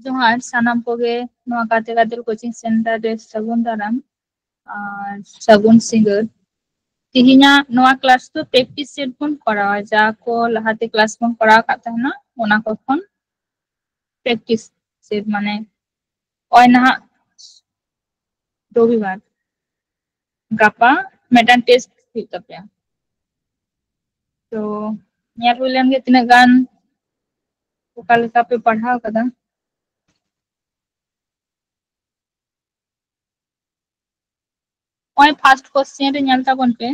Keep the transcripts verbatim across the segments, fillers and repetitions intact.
ᱡᱚᱦᱟᱨ ᱥᱟᱱᱟᱢ ᱠᱚᱜᱮ ᱱᱚᱣᱟ ᱜᱟᱛᱮ ᱜᱟᱫᱮᱞ coaching center ᱨᱮ ᱥᱟᱹᱜᱩᱱ ᱫᱟᱨᱟᱢ ᱟᱨ ᱥᱟᱹᱜᱩᱱ ᱥᱤᱸᱜᱟᱹᱲ᱾ ᱛᱮᱦᱮᱧᱟᱜ ᱱᱚᱣᱟ class ᱫᱚ practice set ᱵᱚᱱ ᱠᱚᱨᱟᱣᱟ, ᱡᱟ ᱠᱚ ᱞᱟᱦᱟᱛᱮ class ᱵᱚᱱ ᱠᱚᱨᱟᱣ ᱟᱠᱟᱫ ᱛᱟᱦᱮᱱᱟ ᱚᱱᱟ ᱠᱚ ᱠᱷᱚᱱ practice set, ᱢᱟᱱᱮ ᱱᱚᱜᱼᱚᱭ ᱱᱟᱦᱟᱜ ᱨᱚᱵᱤᱵᱟᱨ, ᱜᱟᱯᱟ ᱢᱤᱫᱴᱟᱝ test ᱦᱩᱭᱩᱜ ᱛᱟᱯᱮᱭᱟ᱾ ᱛᱚ ᱧᱮᱞ ᱦᱩᱭ ᱞᱮᱱ ᱜᱮ ᱛᱤᱱᱟᱹᱜ ᱜᱟᱱ ᱚᱠᱟ ᱞᱮᱠᱟ ᱯᱮ ᱯᱟᱲᱦᱟᱣ ᱠᱟᱫᱟ᱾ ᱱᱚᱜᱼᱚᱭ first question ᱨᱮ ᱧᱮᱞ ᱛᱟᱵᱚᱱ ᱯᱮ,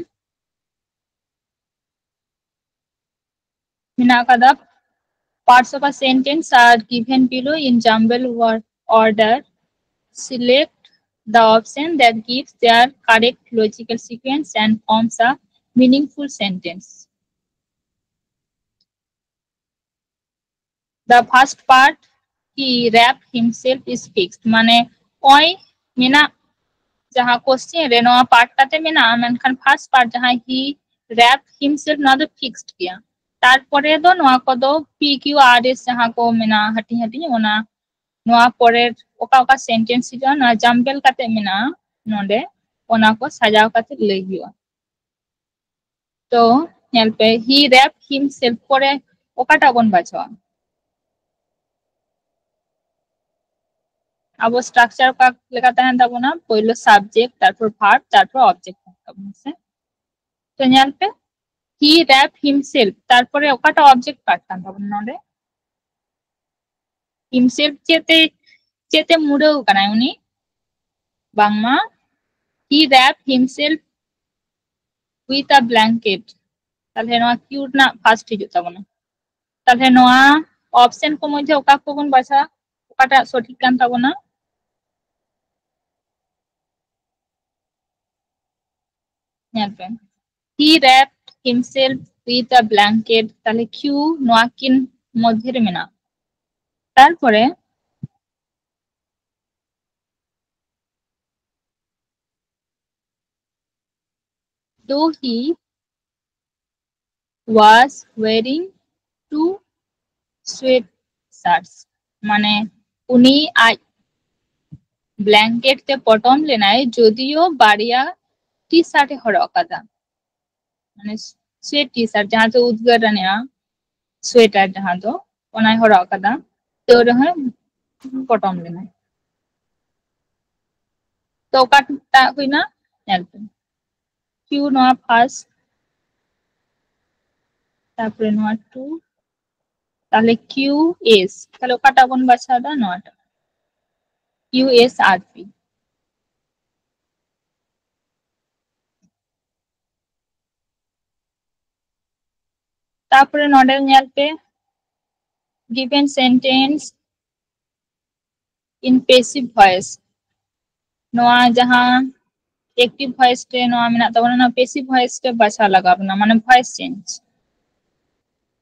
ᱢᱮᱱᱟᱜ ᱟᱠᱟᱫᱟ, parts of a sentence are given below in jumble wor- order. Select the option that gives their correct logical sequence and forms a meaningful sentence. The first part, he wrapped himself is fixed. ᱢᱟᱱᱮ ᱱᱚᱜᱼᱚᱭ ᱢᱮᱱᱟᱜ ᱡᱟᱦᱟᱸ question ᱨᱮ ᱱᱚᱣᱟ part ᱠᱟᱛᱮ ᱢᱮᱱᱟᱜᱼᱟ, ᱢᱮᱱᱠᱷᱟᱱ first part ᱡᱟᱦᱟᱸ he wrapped himself, ᱱᱚᱣᱟ ᱫᱚ fixed ᱜᱮᱭᱟ᱾ ᱛᱟᱨᱯᱚᱨᱮ ᱫᱚ ᱱᱚᱣᱟ ᱠᱚᱫᱚ P Q R S ᱡᱟᱦᱟᱸ ᱠᱚ ᱢᱮᱱᱟᱜᱼᱟ ᱦᱟᱹᱴᱤᱧ ᱦᱟᱹᱴᱤᱧ, ᱚᱱᱟ ᱱᱚᱣᱟ ᱯᱚᱨᱮ ᱚᱠᱟ ᱚᱠᱟ sentence ᱦᱤᱡᱩᱜᱼᱟ, ᱱᱚᱣᱟ jumble ᱠᱟᱛᱮ ᱢᱮᱱᱟᱜᱼᱟ ᱱᱚᱰᱮ, ᱚᱱᱟ ᱠᱚ ᱥᱟᱡᱟᱣ ᱠᱟᱛᱮ ᱞᱟᱹᱭ ᱦᱩᱭᱩᱜᱼᱟ᱾ ᱛᱚ ᱧᱮᱞ ᱯᱮ, he wrapped himself ᱯᱚᱨᱮ ᱚᱠᱟᱴᱟᱜ ᱵᱚᱱ ᱵᱟᱪᱷᱟᱣᱟ? ᱟᱵᱚ structure ᱚᱠᱟ ᱞᱮᱠᱟ ᱛᱟᱦᱮᱱ ᱛᱟᱵᱚᱱᱟ? ᱯᱳᱭᱞᱳ subject, ᱛᱟᱨᱯᱚᱨ verb, ᱛᱟᱨᱯᱚᱨ object ᱛᱟᱦᱮᱱ ᱛᱟᱵᱚᱱᱟ ᱥᱮ? ᱛᱚ ᱧᱮᱞ ᱯᱮ, he wrapped himself, ᱛᱟᱨᱯᱚᱨᱮ ᱚᱠᱟᱴᱟᱜ object part ᱠᱟᱱ ᱛᱟᱵᱚᱱᱟ ᱱᱚᱰᱮ? Himself ᱪᱮᱫ ᱛᱮ, ᱪᱮᱫ ᱛᱮ ᱢᱩᱲᱟᱹᱣ ᱠᱟᱱᱟᱭ ᱩᱱᱤ? ᱵᱟᱝᱢᱟ he wrapped himself with a blanket. ᱛᱟᱦᱞᱮ ᱱᱚᱣᱟ Q ᱨᱮᱱᱟᱜ first ᱦᱤᱡᱩᱜ ᱛᱟᱵᱚᱱᱟ᱾ ᱛᱟᱦᱞᱮ ᱱᱚᱣᱟ option ᱠᱚ ᱢᱚᱫᱽᱫᱷᱮ ᱚᱠᱟ ᱠᱚᱵᱚᱱ ᱵᱟᱪᱷᱟᱣᱟ, ᱚᱠᱟᱴᱟᱜ ᱥᱚᱴᱷᱤᱠ ᱠᱟᱱ ᱛᱟᱵᱚᱱᱟ? ᱧᱮᱞ ᱯᱮ, he wrapped himself with a blanket. ᱛᱟᱦᱞᱮ Q ᱱᱚᱣᱟ ᱠᱤᱱ ᱢᱚᱫᱽᱫᱷᱮ ᱨᱮ ᱢᱮᱱᱟᱜᱼᱟ᱾ ᱛᱟᱨᱯᱚᱨᱮ though he was wearing two sweatshirts, ᱢᱟᱱᱮ ᱩᱱᱤ ᱟᱡ ᱵᱞᱮᱝᱠᱮᱴ ᱛᱮ ᱯᱚᱴᱚᱢ ᱞᱮᱱᱟᱭ, ᱡᱚᱫᱤᱭᱳ ᱵᱟᱨᱭᱟ ᱴᱤ ᱥᱟᱨᱴ ᱮ ᱦᱚᱨᱚᱜ ᱟᱠᱟᱫᱟ᱾ ᱢᱟᱱᱮ ᱥᱩᱭᱮᱴ ᱴᱤ ᱥᱟᱨᱴ, ᱡᱟᱦᱟᱸ ᱫᱚ ᱩᱫᱽᱜᱟᱹᱨ ᱟᱱᱮᱜᱼᱟ, ᱥᱩᱭᱮᱴᱟᱨ ᱡᱟᱦᱟᱸ ᱫᱚ, ᱚᱱᱟᱭ ᱦᱚᱨᱚᱜ ᱟᱠᱟᱫᱟ, ᱛᱟᱹᱣ ᱨᱮᱦᱚᱸ ᱯᱚᱴᱚᱢ ᱞᱮᱱᱟᱭ᱾ ᱛᱚ ᱚᱠᱟᱴᱟᱜ ᱦᱩᱭᱱᱟ? ᱧᱮᱞ ᱯᱮ, ᱠᱤᱭᱩ ᱱᱚᱣᱟ ᱯᱷᱟᱨᱥᱴ, ᱛᱟᱨᱯᱚᱨᱮ ᱱᱚᱣᱟ ᱴᱩ, ᱛᱟᱦᱞᱮ ᱠᱤᱭᱩ ᱮᱥ, ᱛᱟᱦᱞᱮ ᱚᱠᱟᱴᱟᱜ ᱵᱚᱱ ᱵᱟᱪᱷᱟᱣ ᱮᱫᱟ? ᱱᱚᱣᱟᱴᱟᱜ, ᱠᱤᱭᱩ ᱮᱥ ᱟᱨ ᱯᱤ᱾ ᱛᱟᱨᱯᱚᱨᱮ ᱱᱚᱰᱮ ᱧᱮᱞ ᱯᱮ, given sentence in passive voice, ᱱᱚᱣᱟ ᱡᱟᱦᱟᱸ ᱮᱠᱴᱤᱵᱷ ᱵᱷᱚᱭᱮᱥ ᱨᱮ ᱱᱚᱣᱟ ᱢᱮᱱᱟᱜ ᱛᱟᱵᱚᱱᱟ, ᱱᱚᱣᱟ ᱯᱮᱥᱤᱵᱷ ᱵᱷᱚᱭᱮᱥ ᱨᱮ ᱵᱟᱪᱷᱟᱣ ᱞᱟᱜᱟᱣ ᱵᱚᱱᱟ, ᱢᱟᱱᱮ voice change.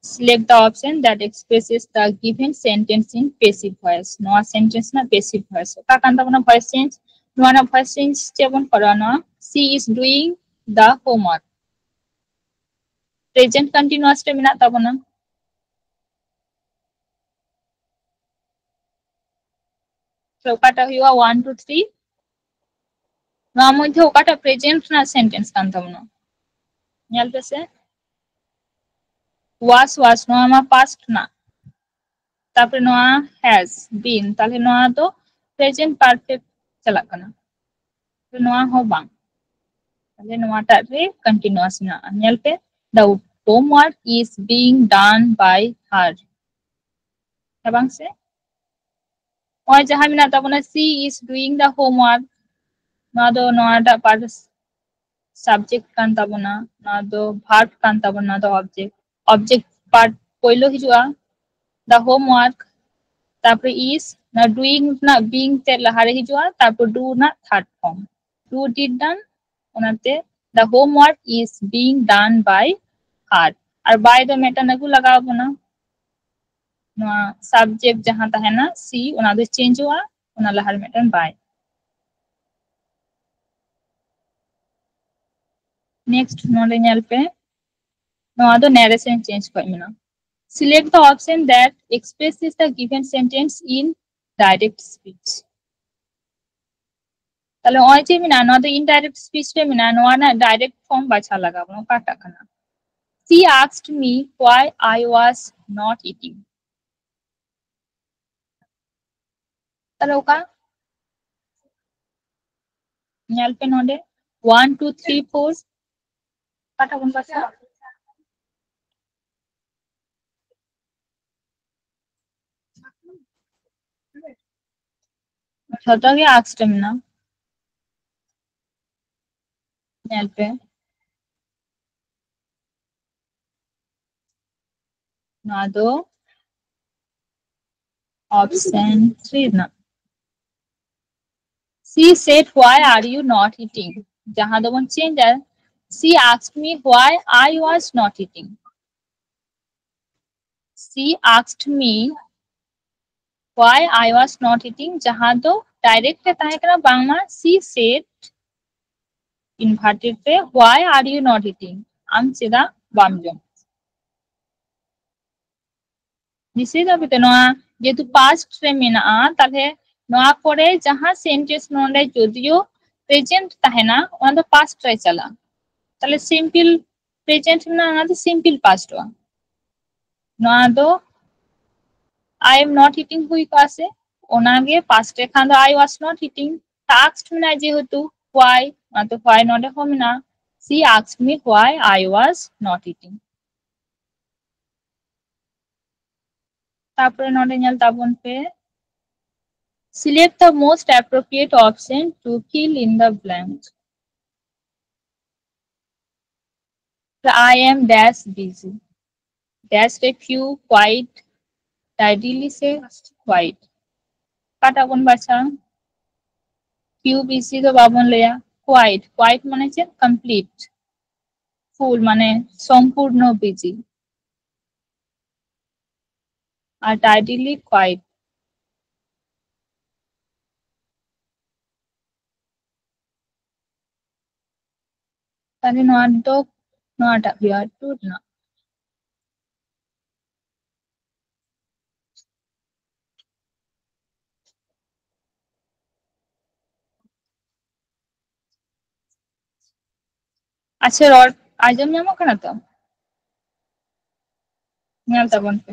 Select the option that expresses the given sentence in passive voice. ᱱᱚᱣᱟ ᱥᱮᱱᱴᱮᱱᱥ ᱨᱮᱱᱟᱜ ᱯᱮᱥᱤᱵᱷ ᱵᱷᱚᱭᱮᱥ ᱚᱠᱟ ᱠᱟᱱ ᱛᱟᱵᱚᱱᱟ? Voice change. ᱱᱚᱣᱟ ᱨᱮᱱᱟᱜ ᱵᱷᱚᱭᱮᱥ ᱪᱮᱧᱡᱽ ᱪᱮᱫ ᱵᱚᱱ ᱠᱚᱨᱟᱣᱟ? ᱱᱚᱣᱟ, she is doing the homework. Present continuous ᱨᱮ ᱢᱮᱱᱟᱜ ᱛᱟᱵᱚᱱᱟ᱾ ᱛᱚ ᱚᱠᱟᱴᱟᱜ ᱦᱩᱭᱩᱜᱼᱟ? One, two, three. ᱱᱚᱣᱟ ᱢᱚᱫᱽᱫᱷᱮ ᱚᱠᱟᱴᱟᱜ ᱯᱨᱮᱡᱮᱱᱴ ᱨᱮᱱᱟᱜ ᱥᱮᱱᱴᱮᱱᱥ ᱠᱟᱱ ᱛᱟᱵᱚᱱᱟ? ᱧᱮᱞ ᱯᱮᱥᱮ, ᱣᱟᱥ, ᱣᱟᱥ, ᱱᱚᱣᱟ ᱢᱟ ᱯᱟᱥᱴ ᱨᱮᱱᱟᱜ᱾ ᱛᱟᱨᱯᱚᱨᱮ ᱱᱚᱣᱟ ᱦᱮᱡ ᱵᱤᱱ, ᱛᱟᱦᱞᱮ ᱱᱚᱣᱟ ᱫᱚ ᱯᱨᱮᱡᱮᱱᱴ ᱯᱟᱨᱯᱷᱮᱠᱴ ᱪᱟᱞᱟᱜ ᱠᱟᱱᱟ᱾ ᱛᱚ ᱱᱚᱣᱟ ᱦᱚᱸ ᱵᱟᱝ, ᱛᱟᱦᱞᱮ ᱱᱚᱣᱟᱴᱟᱜ ᱨᱮ ᱠᱚᱱᱴᱤᱱᱩᱣᱟᱥ ᱢᱮᱱᱟᱜᱼᱟ᱾ ᱧᱮᱞ ᱯᱮ, the homework is being done by her. ᱦᱮᱸ ᱵᱟᱝ ᱥᱮ? ᱱᱚᱜᱼᱚᱭ ᱡᱟᱦᱟᱸ ᱢᱮᱱᱟᱜ ᱛᱟᱵᱚᱱᱟ, she is doing the homework, ᱱᱚᱣᱟ ᱫᱚ ᱱᱚᱣᱟᱴᱟᱜ ᱯᱟᱨᱴ ᱥᱟᱵᱡᱮᱠᱴ ᱠᱟᱱ ᱛᱟᱵᱚᱱᱟ, ᱱᱚᱣᱟ ᱫᱚ ᱵᱷᱟᱨᱵ ᱠᱟᱱ ᱛᱟᱵᱚᱱᱟ, ᱱᱚᱣᱟ ᱫᱚ ᱚᱵᱡᱮᱠᱴ᱾ ᱚᱵᱡᱮᱠᱴ ᱯᱟᱨᱴ ᱯᱳᱭᱞᱳ ᱦᱤᱡᱩᱜᱼᱟ, the homework, ᱛᱟᱨᱯᱚᱨᱮ is, ᱱᱚᱣᱟ doing ᱨᱮᱱᱟᱜ being ᱛᱮ ᱞᱟᱦᱟᱨᱮ ᱦᱤᱡᱩᱜᱼᱟ, ᱛᱟᱨᱯᱚᱨ do ᱨᱮᱱᱟᱜ third form, do, did, done᱾ ᱚᱱᱟᱛᱮ the homework is being done by her᱾ R by ᱫᱚ ᱢᱤᱫᱴᱟᱝ ᱟᱹᱜᱩ ᱞᱟᱜᱟᱣ ᱵᱚᱱᱟ, ᱱᱚᱣᱟ ᱥᱟᱵᱡᱮᱠᱴ ᱡᱟᱦᱟᱸ ᱛᱟᱦᱮᱱᱟ she, ᱚᱱᱟ ᱫᱚ ᱪᱮᱧᱡᱚᱜᱼᱟ, ᱚᱱᱟ ᱞᱟᱦᱟᱨᱮ ᱢᱤᱫᱴᱟᱝ by᱾ ᱱᱮᱠᱥᱴ ᱱᱚᱰᱮ ᱧᱮᱞ ᱯᱮ, ᱱᱚᱣᱟ ᱫᱚ ᱱᱮᱨᱮᱥᱚᱱ ᱪᱮᱧᱡᱽ ᱠᱷᱚᱡ ᱢᱮᱱᱟᱜᱼᱟ᱾ Select the option that expresses the given sentence in direct speech. ᱛᱟᱦᱞᱮ ᱱᱚᱜᱼᱚᱭ ᱪᱮᱫ ᱢᱮᱱᱟᱜᱼᱟ, ᱱᱚᱣᱟ ᱫᱚ indirect speech ᱨᱮ ᱢᱮᱱᱟᱜᱼᱟ, ᱱᱚᱣᱟ ᱨᱮᱱᱟᱜ direct form ᱵᱟᱪᱷᱟᱣ ᱞᱟᱜᱟᱣ ᱵᱚᱱᱟ, ᱚᱠᱟᱴᱟᱜ ᱠᱟᱱᱟ? She asked me why I was not eating. ᱛᱟᱦᱞᱮ ᱚᱠᱟ? ᱧᱮᱞ ᱯᱮ ᱱᱚᱰᱮ, one, two, three, four, ᱚᱠᱟᱴᱟᱜ ᱵᱚᱱ ᱵᱟᱪᱷᱟᱣᱟ? ᱡᱷᱚᱛᱚ ᱜᱮ asked ᱨᱮ ᱢᱮᱱᱟᱜᱼᱟ᱾ ᱧᱮᱞ ᱯᱮ, ᱱᱚᱣᱟ ᱫᱚ option three ᱨᱮᱱᱟᱜ᱾ She said, "Why are you not eating?" ᱡᱟᱦᱟᱸ ᱫᱚᱵᱚᱱ change ᱟ, "She asked me why I was not eating." She asked me why I was not eating, ᱡᱟᱦᱟᱸ ᱫᱚ direct ᱨᱮ ᱛᱟᱦᱮᱸ ᱠᱟᱱᱟ ᱵᱟᱝᱢᱟ she said, inverted ᱨᱮ, "Why are you not eating?" ᱟᱢ ᱪᱮᱫᱟᱜ ᱵᱟᱢ ᱡᱚᱢ? ᱫᱤᱥᱟᱹᱭ ᱫᱟᱯᱮ ᱛᱚ, ᱱᱚᱣᱟ ᱡᱮᱦᱮᱛᱩ past ᱨᱮ ᱢᱮᱱᱟᱜᱼᱟ, ᱛᱟᱦᱞᱮ ᱱᱚᱣᱟ ᱯᱚᱨᱮ ᱡᱟᱦᱟᱸ sentence ᱱᱚᱰᱮ ᱡᱚᱫᱤᱭᱳ present ᱛᱟᱦᱮᱱᱟ, ᱚᱱᱟ ᱫᱚ past ᱨᱮ ᱪᱟᱞᱟᱜᱼᱟ᱾ ᱛᱟᱦᱞᱮ simple present ᱢᱮᱱᱟᱜᱼᱟ, ᱚᱱᱟ ᱫᱚ simple past ᱚᱜᱼᱟ᱾ ᱱᱚᱣᱟ ᱫᱚ I am not eating ᱦᱩᱭ ᱠᱚᱜᱼᱟ ᱥᱮ, ᱚᱱᱟᱜᱮ past ᱨᱮ ᱠᱷᱟᱱ ᱫᱚ I was not eating, asked ᱢᱮᱱᱟᱜᱼᱟ ᱡᱮᱦᱮᱛᱩ why, ᱚᱱᱟᱛᱮ why ᱱᱚᱰᱮ ᱦᱚᱸ ᱢᱮᱱᱟᱜᱼᱟ, she asked me why I was not eating᱾ ᱛᱟᱯᱚᱨᱮ ᱱᱚᱰᱮ ᱧᱮᱞ ᱛᱟᱵᱚᱱ ᱯᱮ, select the most appropriate option to fill in the blank. I am dash busy, dash ᱨᱮ few, quiet, tidily ᱥᱮ quiet, ᱚᱠᱟᱴᱟᱜ ᱵᱚᱱ ᱵᱟᱪᱷᱟᱣᱟ? Few busy ᱫᱚ ᱵᱟᱵᱚᱱ ᱞᱟᱹᱭᱟ, quiet, quiet ᱢᱟᱱᱮ ᱪᱮᱫ? Complete, full, ᱢᱟᱱᱮ ᱥᱚᱢᱯᱩᱨᱱᱚ busy᱾ ᱟᱨ tidily quiet᱾ ᱛᱟᱦᱞᱮ ᱱᱚᱣᱟ ᱫᱚ ᱱᱚᱣᱟᱴᱟᱜ ᱦᱩᱭᱩᱜᱼᱟ, two ᱨᱮᱱᱟᱜ᱾ ᱟᱪᱪᱷᱟ, ᱨᱚᱲ ᱟᱸᱡᱚᱢ ᱧᱟᱢᱚᱜ ᱠᱟᱱᱟ ᱛᱚ? ᱧᱮᱞ ᱛᱟᱵᱚᱱ ᱯᱮ᱾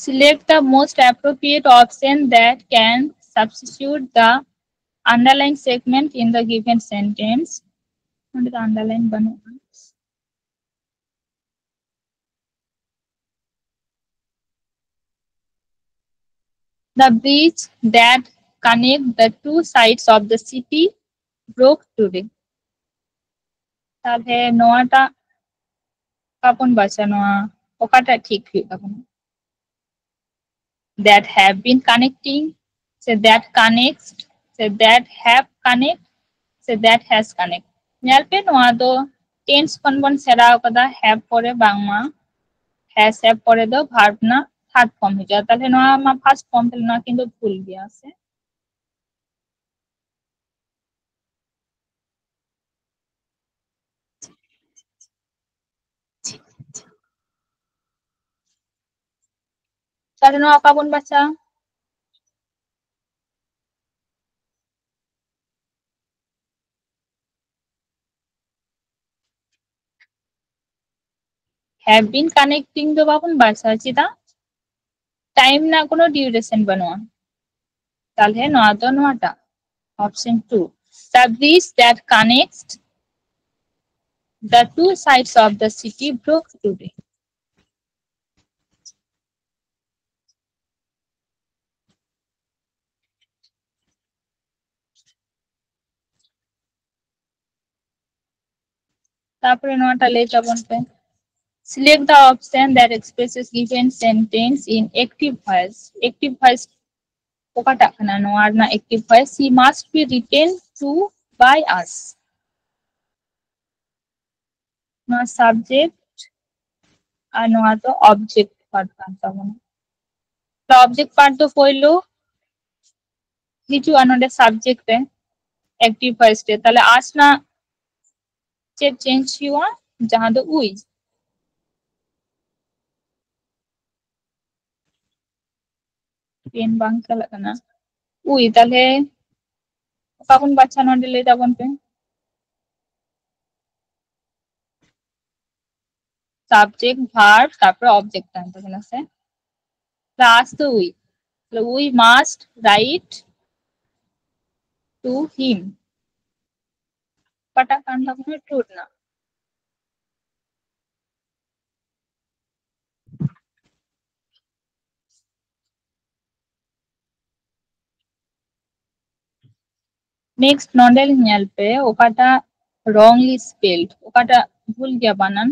Select the most appropriate option that can substitute the underlined segment in the given sentence. ᱱᱚᱰᱮ ᱫᱚ underline ᱵᱟᱹᱱᱩᱜᱼᱟ᱾ The bridge that connect the two sides of the city broke today. ᱛᱟᱦᱞᱮ ᱱᱚᱣᱟᱴᱟᱜ ᱚᱠᱟ ᱵᱚᱱ ᱵᱟᱪᱷᱟ? ᱱᱚᱣᱟ ᱚᱠᱟᱴᱟᱜ ᱴᱷᱤᱠ ᱦᱩᱭᱩᱜ ᱛᱟᱵᱚᱱᱟ? That have been connecting, ᱥᱮ that connects, ᱥᱮ that have connect, ᱥᱮ that has connect? ᱧᱮᱞ ᱯᱮ, ᱱᱚᱣᱟ ᱫᱚ tense ᱠᱷᱚᱱ ᱵᱚᱱ ᱥᱮᱬᱟ ᱟᱠᱟᱫᱟ, have ᱯᱚᱨᱮ ᱵᱟᱝᱢᱟ has have ᱯᱚᱨᱮ ᱫᱚ verb ᱨᱮᱱᱟᱜ third form ᱦᱤᱡᱩᱜᱼᱟ᱾ ᱛᱟᱦᱞᱮ ᱱᱚᱣᱟ ᱢᱟ first form, ᱛᱟᱦᱞᱮ ᱱᱚᱣᱟ ᱠᱤᱱᱛᱩ ᱵᱷᱩᱞ ᱜᱮᱭᱟ ᱥᱮ᱾ ᱛᱟᱦᱞᱮ ᱱᱚᱣᱟ ᱚᱠᱟ ᱵᱚᱱ ᱵᱟᱪᱷᱟ? Have been connecting ᱫᱚ ᱵᱟᱵᱚᱱ ᱵᱟᱪᱷᱟ, ᱪᱮᱫᱟᱜ? Time ᱨᱮᱱᱟᱜ ᱠᱳᱱᱳ duration ᱵᱟᱹᱱᱩᱜᱼᱟ᱾ ᱛᱟᱦᱞᱮ ᱱᱚᱣᱟ ᱫᱚ ᱱᱚᱣᱟᱴᱟᱜ, option two, the bridge that connects the two sides of the city broke today. ᱛᱟᱯᱚᱨᱮ ᱱᱚᱣᱟᱴᱟᱜ ᱞᱟᱹᱭ ᱛᱟᱵᱚᱱ ᱯᱮ᱾ Select the option that expresses given sentence in active voice. Active voice ᱚᱠᱟᱴᱟᱜ ᱠᱟᱱᱟ? ᱱᱚᱣᱟ ᱨᱮᱱᱟᱜ active voice, she must be written to by us. ᱱᱚᱣᱟ subject ᱟᱨ ᱱᱚᱣᱟ ᱫᱚ object part ᱠᱟᱱ ᱛᱟᱵᱚᱱᱟ᱾ ᱛᱚ object part ᱫᱚ ᱯᱳᱭᱞᱳ ᱦᱤᱡᱩᱜᱼᱟ ᱱᱚᱰᱮ subject ᱨᱮ, active voice ᱨᱮ᱾ ᱛᱟᱦᱞᱮ us ᱨᱮᱱᱟᱜ ᱪᱮᱫ change ᱦᱩᱭᱩᱜᱼᱟ? ᱡᱟᱦᱟᱸ ᱫᱚ we, pen ᱵᱟᱝ ᱪᱟᱞᱟᱜ ᱠᱟᱱᱟ, we, ᱛᱟᱦᱞᱮ ᱚᱠᱟ ᱵᱚᱱ ᱵᱟᱪᱷᱟ ᱱᱚᱰᱮ ᱞᱟᱹᱭ ᱛᱟᱵᱚᱱ ᱯᱮ᱾ subject, verb, ᱛᱟᱨᱯᱚᱨᱮ object ᱛᱟᱦᱮᱱ ᱛᱟᱵᱚᱱᱟ ᱥᱮ? ᱞᱟᱦᱟ ᱟᱥ ᱫᱚ we. ᱛᱟᱦᱞᱮ we must write to him. ᱚᱠᱟᱴᱟᱜ ᱠᱟᱱ ᱛᱟᱵᱚᱱᱟ to ᱨᱮᱱᱟᱜ? Next ᱱᱚᱰᱮ ᱧᱮᱞ ᱯᱮ, ᱚᱠᱟᱴᱟᱜ wrongly spelled, ᱚᱠᱟᱴᱟᱜ ᱵᱷᱩᱞ ᱜᱮᱭᱟ ᱵᱟᱱᱟᱱ?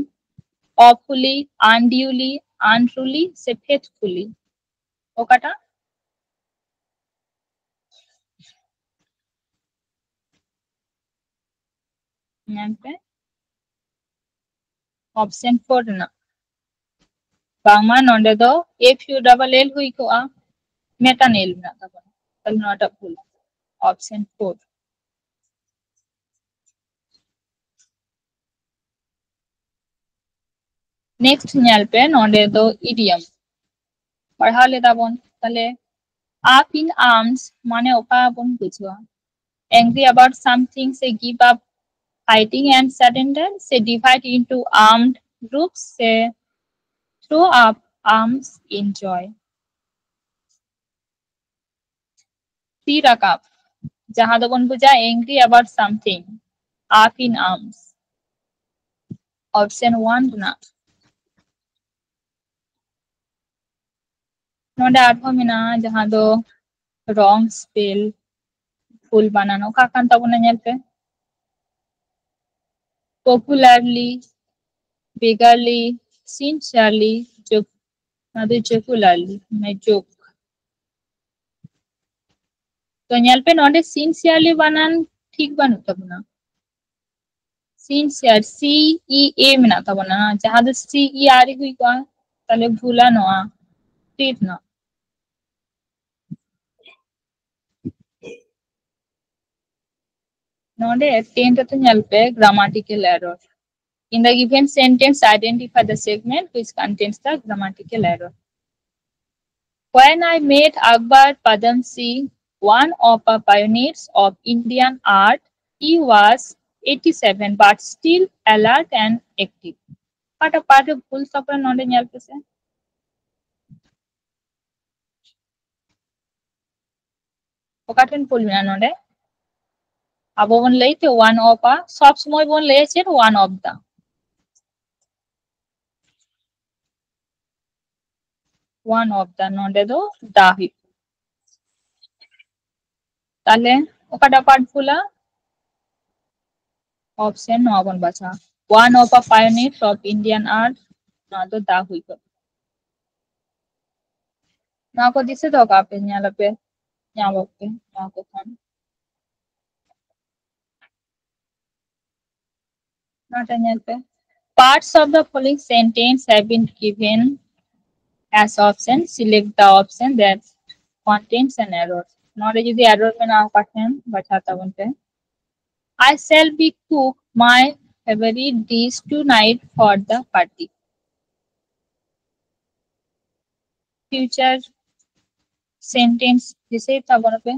Awfully, unduly, unruly ᱥᱮ faithfully? ᱚᱠᱟᱴᱟᱜ? ᱧᱮᱞ ᱯᱮ, option four ᱨᱮᱱᱟᱜ᱾ ᱵᱟᱝᱢᱟ ᱱᱚᱰᱮ ᱫᱚ F U double L ᱦᱩᱭ ᱠᱚᱜᱼᱟ, ᱢᱤᱫᱴᱟᱝ L ᱢᱮᱱᱟᱜ ᱛᱟᱵᱚᱱᱟ, ᱛᱟᱦᱞᱮ ᱱᱚᱣᱟᱴᱟᱜ ᱵᱷᱩᱞ, option four᱾ Next ᱧᱮᱞ ᱯᱮ, ᱱᱚᱰᱮ ᱫᱚ idiom ᱯᱟᱲᱦᱟᱣ ᱞᱮᱫᱟ ᱵᱚᱱ, ᱛᱟᱦᱞᱮ up in arms ᱢᱟᱱᱮ ᱚᱠᱟ ᱵᱚᱱ ᱵᱩᱡᱷᱟᱹᱣᱟ? Angry about something ᱥᱮ give up fighting and surrender ᱥᱮ divide into armed groups ᱥᱮ throw up arms in joy? ᱛᱤ ᱨᱟᱠᱟᱵ, ᱡᱟᱦᱟᱸ ᱫᱚᱵᱚᱱ ᱵᱩᱡᱟ angry about something, up in arms, option one ᱨᱮᱱᱟᱜ᱾ ᱱᱚᱰᱮ ᱟᱨᱦᱚᱸ ᱢᱮᱱᱟᱜᱼᱟ ᱡᱟᱦᱟᱸ ᱫᱚ wrong spell, ᱵᱷᱩᱞ ᱵᱟᱱᱟᱱ, ᱚᱠᱟ ᱠᱟᱱ ᱛᱟᱵᱚᱱᱟ ᱧᱮᱞ ᱯᱮ, popularly, beggarly, sincerely, joke, ᱱᱚᱣᱟ ᱫᱚ jocularly, ᱢᱟᱱᱮ joke᱾ ᱛᱚ ᱧᱮᱞ ᱯᱮ, ᱱᱚᱰᱮ sincerely ᱵᱟᱱᱟᱱ ᱴᱷᱤᱠ ᱵᱟᱹᱱᱩᱜ ᱛᱟᱵᱚᱱᱟ᱾ Sincere, C E A ᱢᱮᱱᱟᱜ ᱛᱟᱵᱚᱱᱟ, ᱡᱟᱦᱟᱸ ᱫᱚ C E R E ᱦᱩᱭ ᱠᱚᱜᱼᱟ, ᱛᱟᱦᱞᱮ ᱵᱷᱩᱞᱟ ᱱᱚᱣᱟ ᱴᱤ ᱨᱮᱱᱟᱜ᱾ ᱱᱚᱰᱮ ten ᱨᱮᱫᱚ ᱧᱮᱞ ᱯᱮ, grammatical error. In the given sentence, identify the segment which contains the grammatical error. When I met Akbar Padamsee, one of the pioneers of Indian art, he was eighty-seven but still alert and active. ᱚᱠᱟᱴᱟᱜ part ᱨᱮ ᱵᱷᱩᱞ ᱥᱟᱵ ᱠᱟᱱᱟ ᱱᱚᱰᱮ ᱧᱮᱞ ᱯᱮᱥᱮ᱾ ᱚᱠᱟ ᱴᱷᱮᱱ ᱵᱷᱩᱞ ᱢᱮᱱᱟᱜᱼᱟ ᱱᱚᱰᱮ? ᱟᱵᱚ ᱵᱚᱱ ᱞᱟᱹᱭ ᱛᱮ one of a, ᱥᱚᱵ ᱥᱚᱢᱚᱭ ᱵᱚᱱ ᱞᱟᱹᱭᱟ ᱪᱮᱫ? One of the. One of the, ᱱᱚᱰᱮ ᱫᱚ the ᱦᱩᱭᱩᱜ ᱠᱟᱱᱟ᱾ ᱛᱟᱦᱞᱮ ᱚᱠᱟᱴᱟᱜ ᱯᱟᱨᱴ ᱵᱷᱩᱞᱟ? ᱚᱯᱥᱮᱱ ᱱᱚᱣᱟ ᱵᱚᱱ ᱵᱟᱪᱷᱟᱣᱟ, one of a pioneer of Indian art, ᱱᱚᱣᱟ ᱫᱚ the ᱦᱩᱭ ᱠᱚᱜᱼᱟ᱾ ᱱᱚᱣᱟ ᱠᱚ ᱫᱤᱥᱟᱹ ᱫᱚᱦᱚ ᱠᱟᱜ ᱯᱮ, ᱧᱮᱞ ᱟᱯᱮ, ᱧᱟᱢ ᱟᱯᱮ ᱱᱚᱣᱟ ᱠᱚ ᱠᱷᱚᱱ᱾ ᱱᱚᱰᱮ ᱧᱮᱞ ᱯᱮ, parts of the following sentence have been given as option, select the option that contains an error. ᱱᱚᱰᱮ ᱡᱩᱫᱤ error ᱢᱮᱱᱟᱜᱼᱟ ᱚᱠᱟ ᱴᱷᱮᱱ ᱵᱟᱪᱷᱟᱣ ᱛᱟᱵᱚᱱ ᱯᱮ᱾ I shall be cook my favorite dish tonight for the party. Future sentence ᱫᱤᱥᱟᱹᱭ ᱛᱟᱵᱚᱱ ᱯᱮ᱾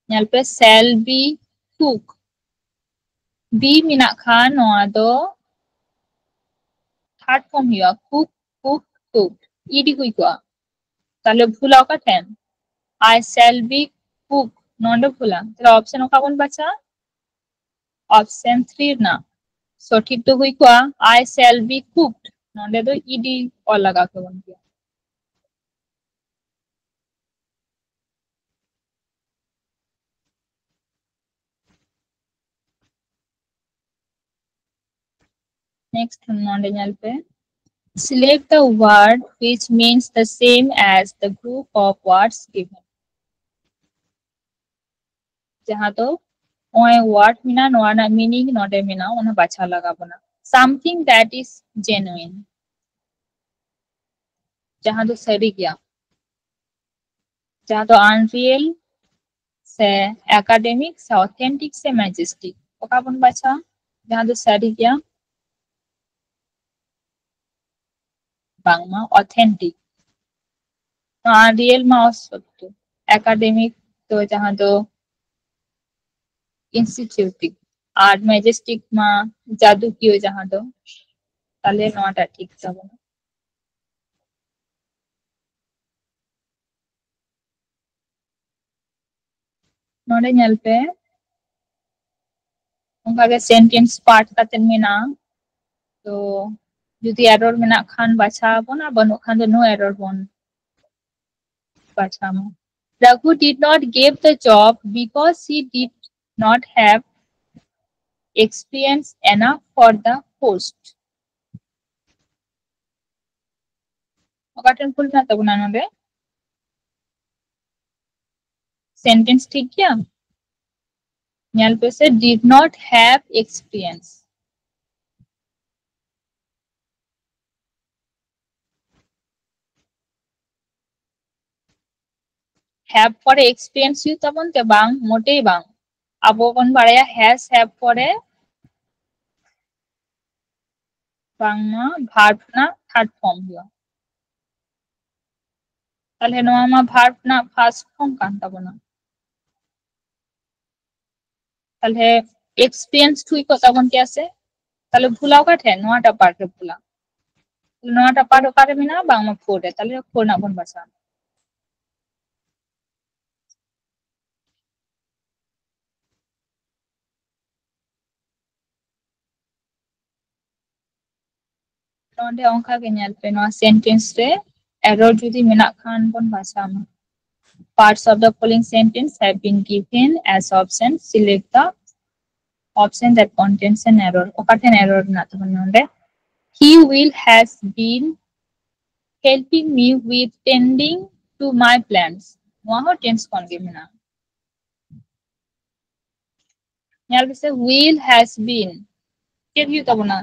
ᱧᱮᱞ ᱯᱮ, shall be cook, be ᱢᱮᱱᱟᱜ ᱠᱷᱟᱱ ᱱᱚᱣᱟ ᱫᱚ third form ᱦᱩᱭᱩᱜᱼᱟ, cook, cooked, cooked, ed ᱦᱩᱭ ᱠᱚᱜᱼᱟ᱾ ᱛᱟᱦᱞᱮ ᱵᱷᱩᱞᱟ ᱚᱠᱟ ᱴᱷᱮᱱ? I shall be cook, ᱱᱚᱰᱮ ᱵᱷᱩᱞᱟ᱾ ᱛᱟᱦᱞᱮ ᱚᱯᱥᱮᱱ ᱚᱠᱟ ᱵᱚᱱ ᱵᱟᱪᱷᱟᱣᱟ? ᱚᱯᱥᱮᱱ three ᱨᱮᱱᱟᱜ ᱥᱚᱴᱷᱤᱠ ᱫᱚ ᱦᱩᱭ ᱠᱚᱜᱼᱟ, I shall be cooked, ᱱᱚᱰᱮ ᱫᱚ ed ᱚᱞ ᱞᱟᱜᱟᱣ ᱠᱮᱵᱚᱱ ᱜᱮᱭᱟ᱾ Next ᱱᱚᱰᱮ ᱧᱮᱞ ᱯᱮ, select the word which means the same as the group of words given. ᱡᱟᱦᱟᱸ ᱫᱚ ᱱᱚᱜᱼᱚᱭ word ᱢᱮᱱᱟᱜᱼᱟ, ᱱᱚᱣᱟ ᱨᱮᱱᱟᱜ meaning ᱱᱚᱰᱮ ᱢᱮᱱᱟᱜᱼᱟ, ᱚᱱᱟ ᱵᱟᱪᱷᱟᱣ ᱞᱟᱜᱟᱣ ᱵᱚᱱᱟ᱾ Something that is genuine, ᱡᱟᱦᱟᱸ ᱫᱚ ᱥᱟᱹᱨᱤ ᱜᱮᱭᱟ, ᱡᱟᱦᱟᱸ ᱫᱚ unreal ᱥᱮ academic ᱥᱮ authentic ᱥᱮ majestic, ᱚᱠᱟ ᱵᱚᱱ ᱵᱟᱪᱷᱟᱣᱟ? ᱡᱟᱦᱟᱸ ᱫᱚ ᱥᱟᱹᱨᱤ ᱜᱮᱭᱟ, ᱵᱟᱝᱢᱟ authentic, ᱱᱚᱣᱟ unreal ᱢᱟ ᱚᱥᱚᱛᱭᱚ, academic ᱫᱚ ᱡᱟᱦᱟᱸ ᱫᱚ ᱤᱱᱥᱴᱤᱴᱤᱭᱩᱴᱤᱵᱷ, ᱟᱨ ᱢᱮᱡᱮᱥᱴᱤᱠ ᱢᱟ ᱡᱟᱫᱩᱠᱤᱭᱟᱹ ᱡᱟᱦᱟᱸ ᱫᱚ᱾ ᱛᱟᱦᱞᱮ ᱱᱚᱣᱟᱴᱟᱜ ᱴᱷᱤᱠ ᱛᱟᱵᱚᱱᱟ᱾ ᱱᱚᱰᱮ ᱧᱮᱞ ᱯᱮ, ᱚᱱᱠᱟᱜᱮ ᱥᱮᱱᱴᱮᱱᱥ ᱯᱟᱨᱴ ᱠᱟᱛᱮ ᱢᱮᱱᱟᱜᱼᱟ᱾ ᱛᱚ ᱡᱩᱫᱤ ᱮᱨᱚᱨ ᱢᱮᱱᱟᱜ ᱠᱷᱟᱱ ᱵᱟᱪᱷᱟᱣ ᱟᱵᱚᱱ, ᱟᱨ ᱵᱟᱹᱱᱩᱜ ᱠᱷᱟᱱ ᱫᱚ no error ᱵᱚᱱ ᱵᱟᱪᱷᱟᱣ ᱢᱟ᱾ Raghu did not give the job because he did not have experience enough for the post. ᱚᱠᱟ ᱴᱷᱮᱱ ᱵᱷᱩᱞ ᱢᱮᱱᱟᱜ ᱛᱟᱵᱚᱱᱟ ᱱᱚᱰᱮ? ᱥᱮᱱᱴᱮᱱᱥ ᱴᱷᱤᱠ ᱜᱮᱭᱟ? ᱧᱮᱞ ᱯᱮ ᱥᱮ, did not have experience. Have ᱯᱚᱨᱮ experience ᱦᱩᱭᱩᱜ ᱛᱟᱵᱚᱱ ᱛᱮ? ᱵᱟᱝ, ᱢᱚᱴᱮᱭ ᱵᱟᱝ᱾ ᱟᱵᱚ ᱵᱚᱱ ᱵᱟᱲᱟᱭᱟ has have ᱯᱚᱨᱮ ᱵᱟᱝᱢᱟ verb ᱨᱮᱱᱟᱜ third form ᱦᱩᱭᱩᱜᱼᱟ᱾ ᱛᱟᱦᱞᱮ ᱱᱚᱣᱟ ᱢᱟ verb ᱨᱮᱱᱟᱜ first form ᱠᱟᱱ ᱛᱟᱵᱚᱱᱟ᱾ ᱛᱟᱦᱞᱮ experience ᱦᱩᱭ ᱠᱚᱜ ᱛᱟᱵᱚᱱ ᱜᱮᱭᱟ ᱥᱮ? ᱛᱟᱦᱞᱮ ᱵᱷᱩᱞᱟ ᱚᱠᱟ ᱴᱷᱮᱱ? ᱱᱚᱣᱟᱴᱟᱜ part ᱨᱮ ᱵᱷᱩᱞᱟ᱾ ᱱᱚᱣᱟᱴᱟᱜ part ᱚᱠᱟᱨᱮ ᱢᱮᱱᱟᱜᱼᱟ? ᱵᱟᱝᱢᱟ four ᱨᱮ᱾ ᱛᱟᱦᱞᱮ four ᱨᱮᱱᱟᱜ ᱵᱚᱱ ᱵᱟᱪᱷᱟᱣᱟ᱾ ᱱᱚᱰᱮ ᱚᱱᱠᱟ ᱜᱮ ᱧᱮᱞ ᱯᱮ, ᱱᱚᱣᱟ ᱥᱮᱱᱴᱮᱱᱥ ᱨᱮ ᱮᱨᱚᱨ ᱡᱩᱫᱤ ᱢᱮᱱᱟᱜ ᱠᱷᱟᱱ ᱵᱚᱱ ᱵᱟᱪᱷᱟᱣ ᱢᱟ᱾ Parts of the following sentence have been given as option. Select the option that contains an error. ᱚᱠᱟ ᱴᱷᱮᱱ ᱮᱨᱚᱨ ᱢᱮᱱᱟᱜ ᱛᱟᱵᱚᱱᱟ ᱱᱚᱰᱮ? He will has been helping me with tending to my plants. ᱱᱚᱣᱟ ᱦᱚᱸ ᱴᱮᱱᱥ ᱠᱷᱚᱱ ᱜᱮ ᱢᱮᱱᱟᱜᱼᱟ᱾ ᱧᱮᱞ ᱯᱮᱥᱮ, will has been ᱪᱮᱫ ᱦᱩᱭᱩᱜ ᱛᱟᱵᱚᱱᱟ?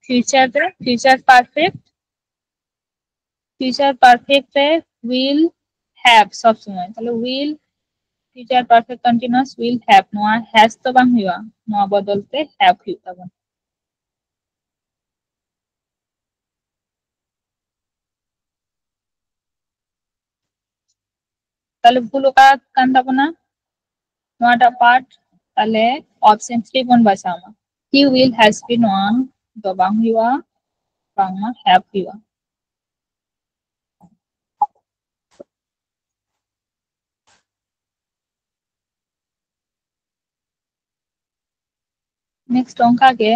ᱯᱷᱤᱭᱩᱪᱟᱨ ᱨᱮ ᱯᱷᱤᱭᱩᱪᱟᱨ ᱯᱟᱨᱯᱷᱮᱠᱴ, ᱯᱷᱤᱭᱩᱪᱟᱨ ᱯᱟᱨᱯᱷᱮᱠᱴ ᱨᱮ will have ᱥᱚᱵ ᱥᱚᱢᱚᱭ, ᱛᱟᱦᱞᱮ will, future perfect continuous will have, ᱱᱚᱣᱟ has ᱫᱚ ᱵᱟᱝ ᱦᱩᱭᱩᱜᱼᱟ, ᱱᱚᱣᱟ ᱵᱚᱫᱚᱞ ᱛᱮ have ᱦᱩᱭᱩᱜ ᱛᱟᱵᱚᱱᱟ᱾ ᱛᱟᱦᱞᱮ ᱵᱷᱩᱞ ᱚᱠᱟ ᱠᱟᱱ ᱛᱟᱵᱚᱱᱟ? ᱱᱚᱣᱟᱴᱟᱜ ᱯᱟᱨᱴ, ᱛᱟᱦᱞᱮ ᱚᱯᱥᱮᱱ ᱛᱷᱨᱤ ᱵᱚᱱ ᱵᱟᱪᱷᱟᱣ ᱢᱟ᱾ He will has been, ᱱᱚᱣᱟ ᱫᱚ ᱵᱟᱝ ᱦᱩᱭᱩᱜᱼᱟ, ᱵᱟᱝᱢᱟ have ᱦᱩᱭᱩᱜᱼᱟ᱾ Next ᱚᱱᱠᱟ ᱜᱮ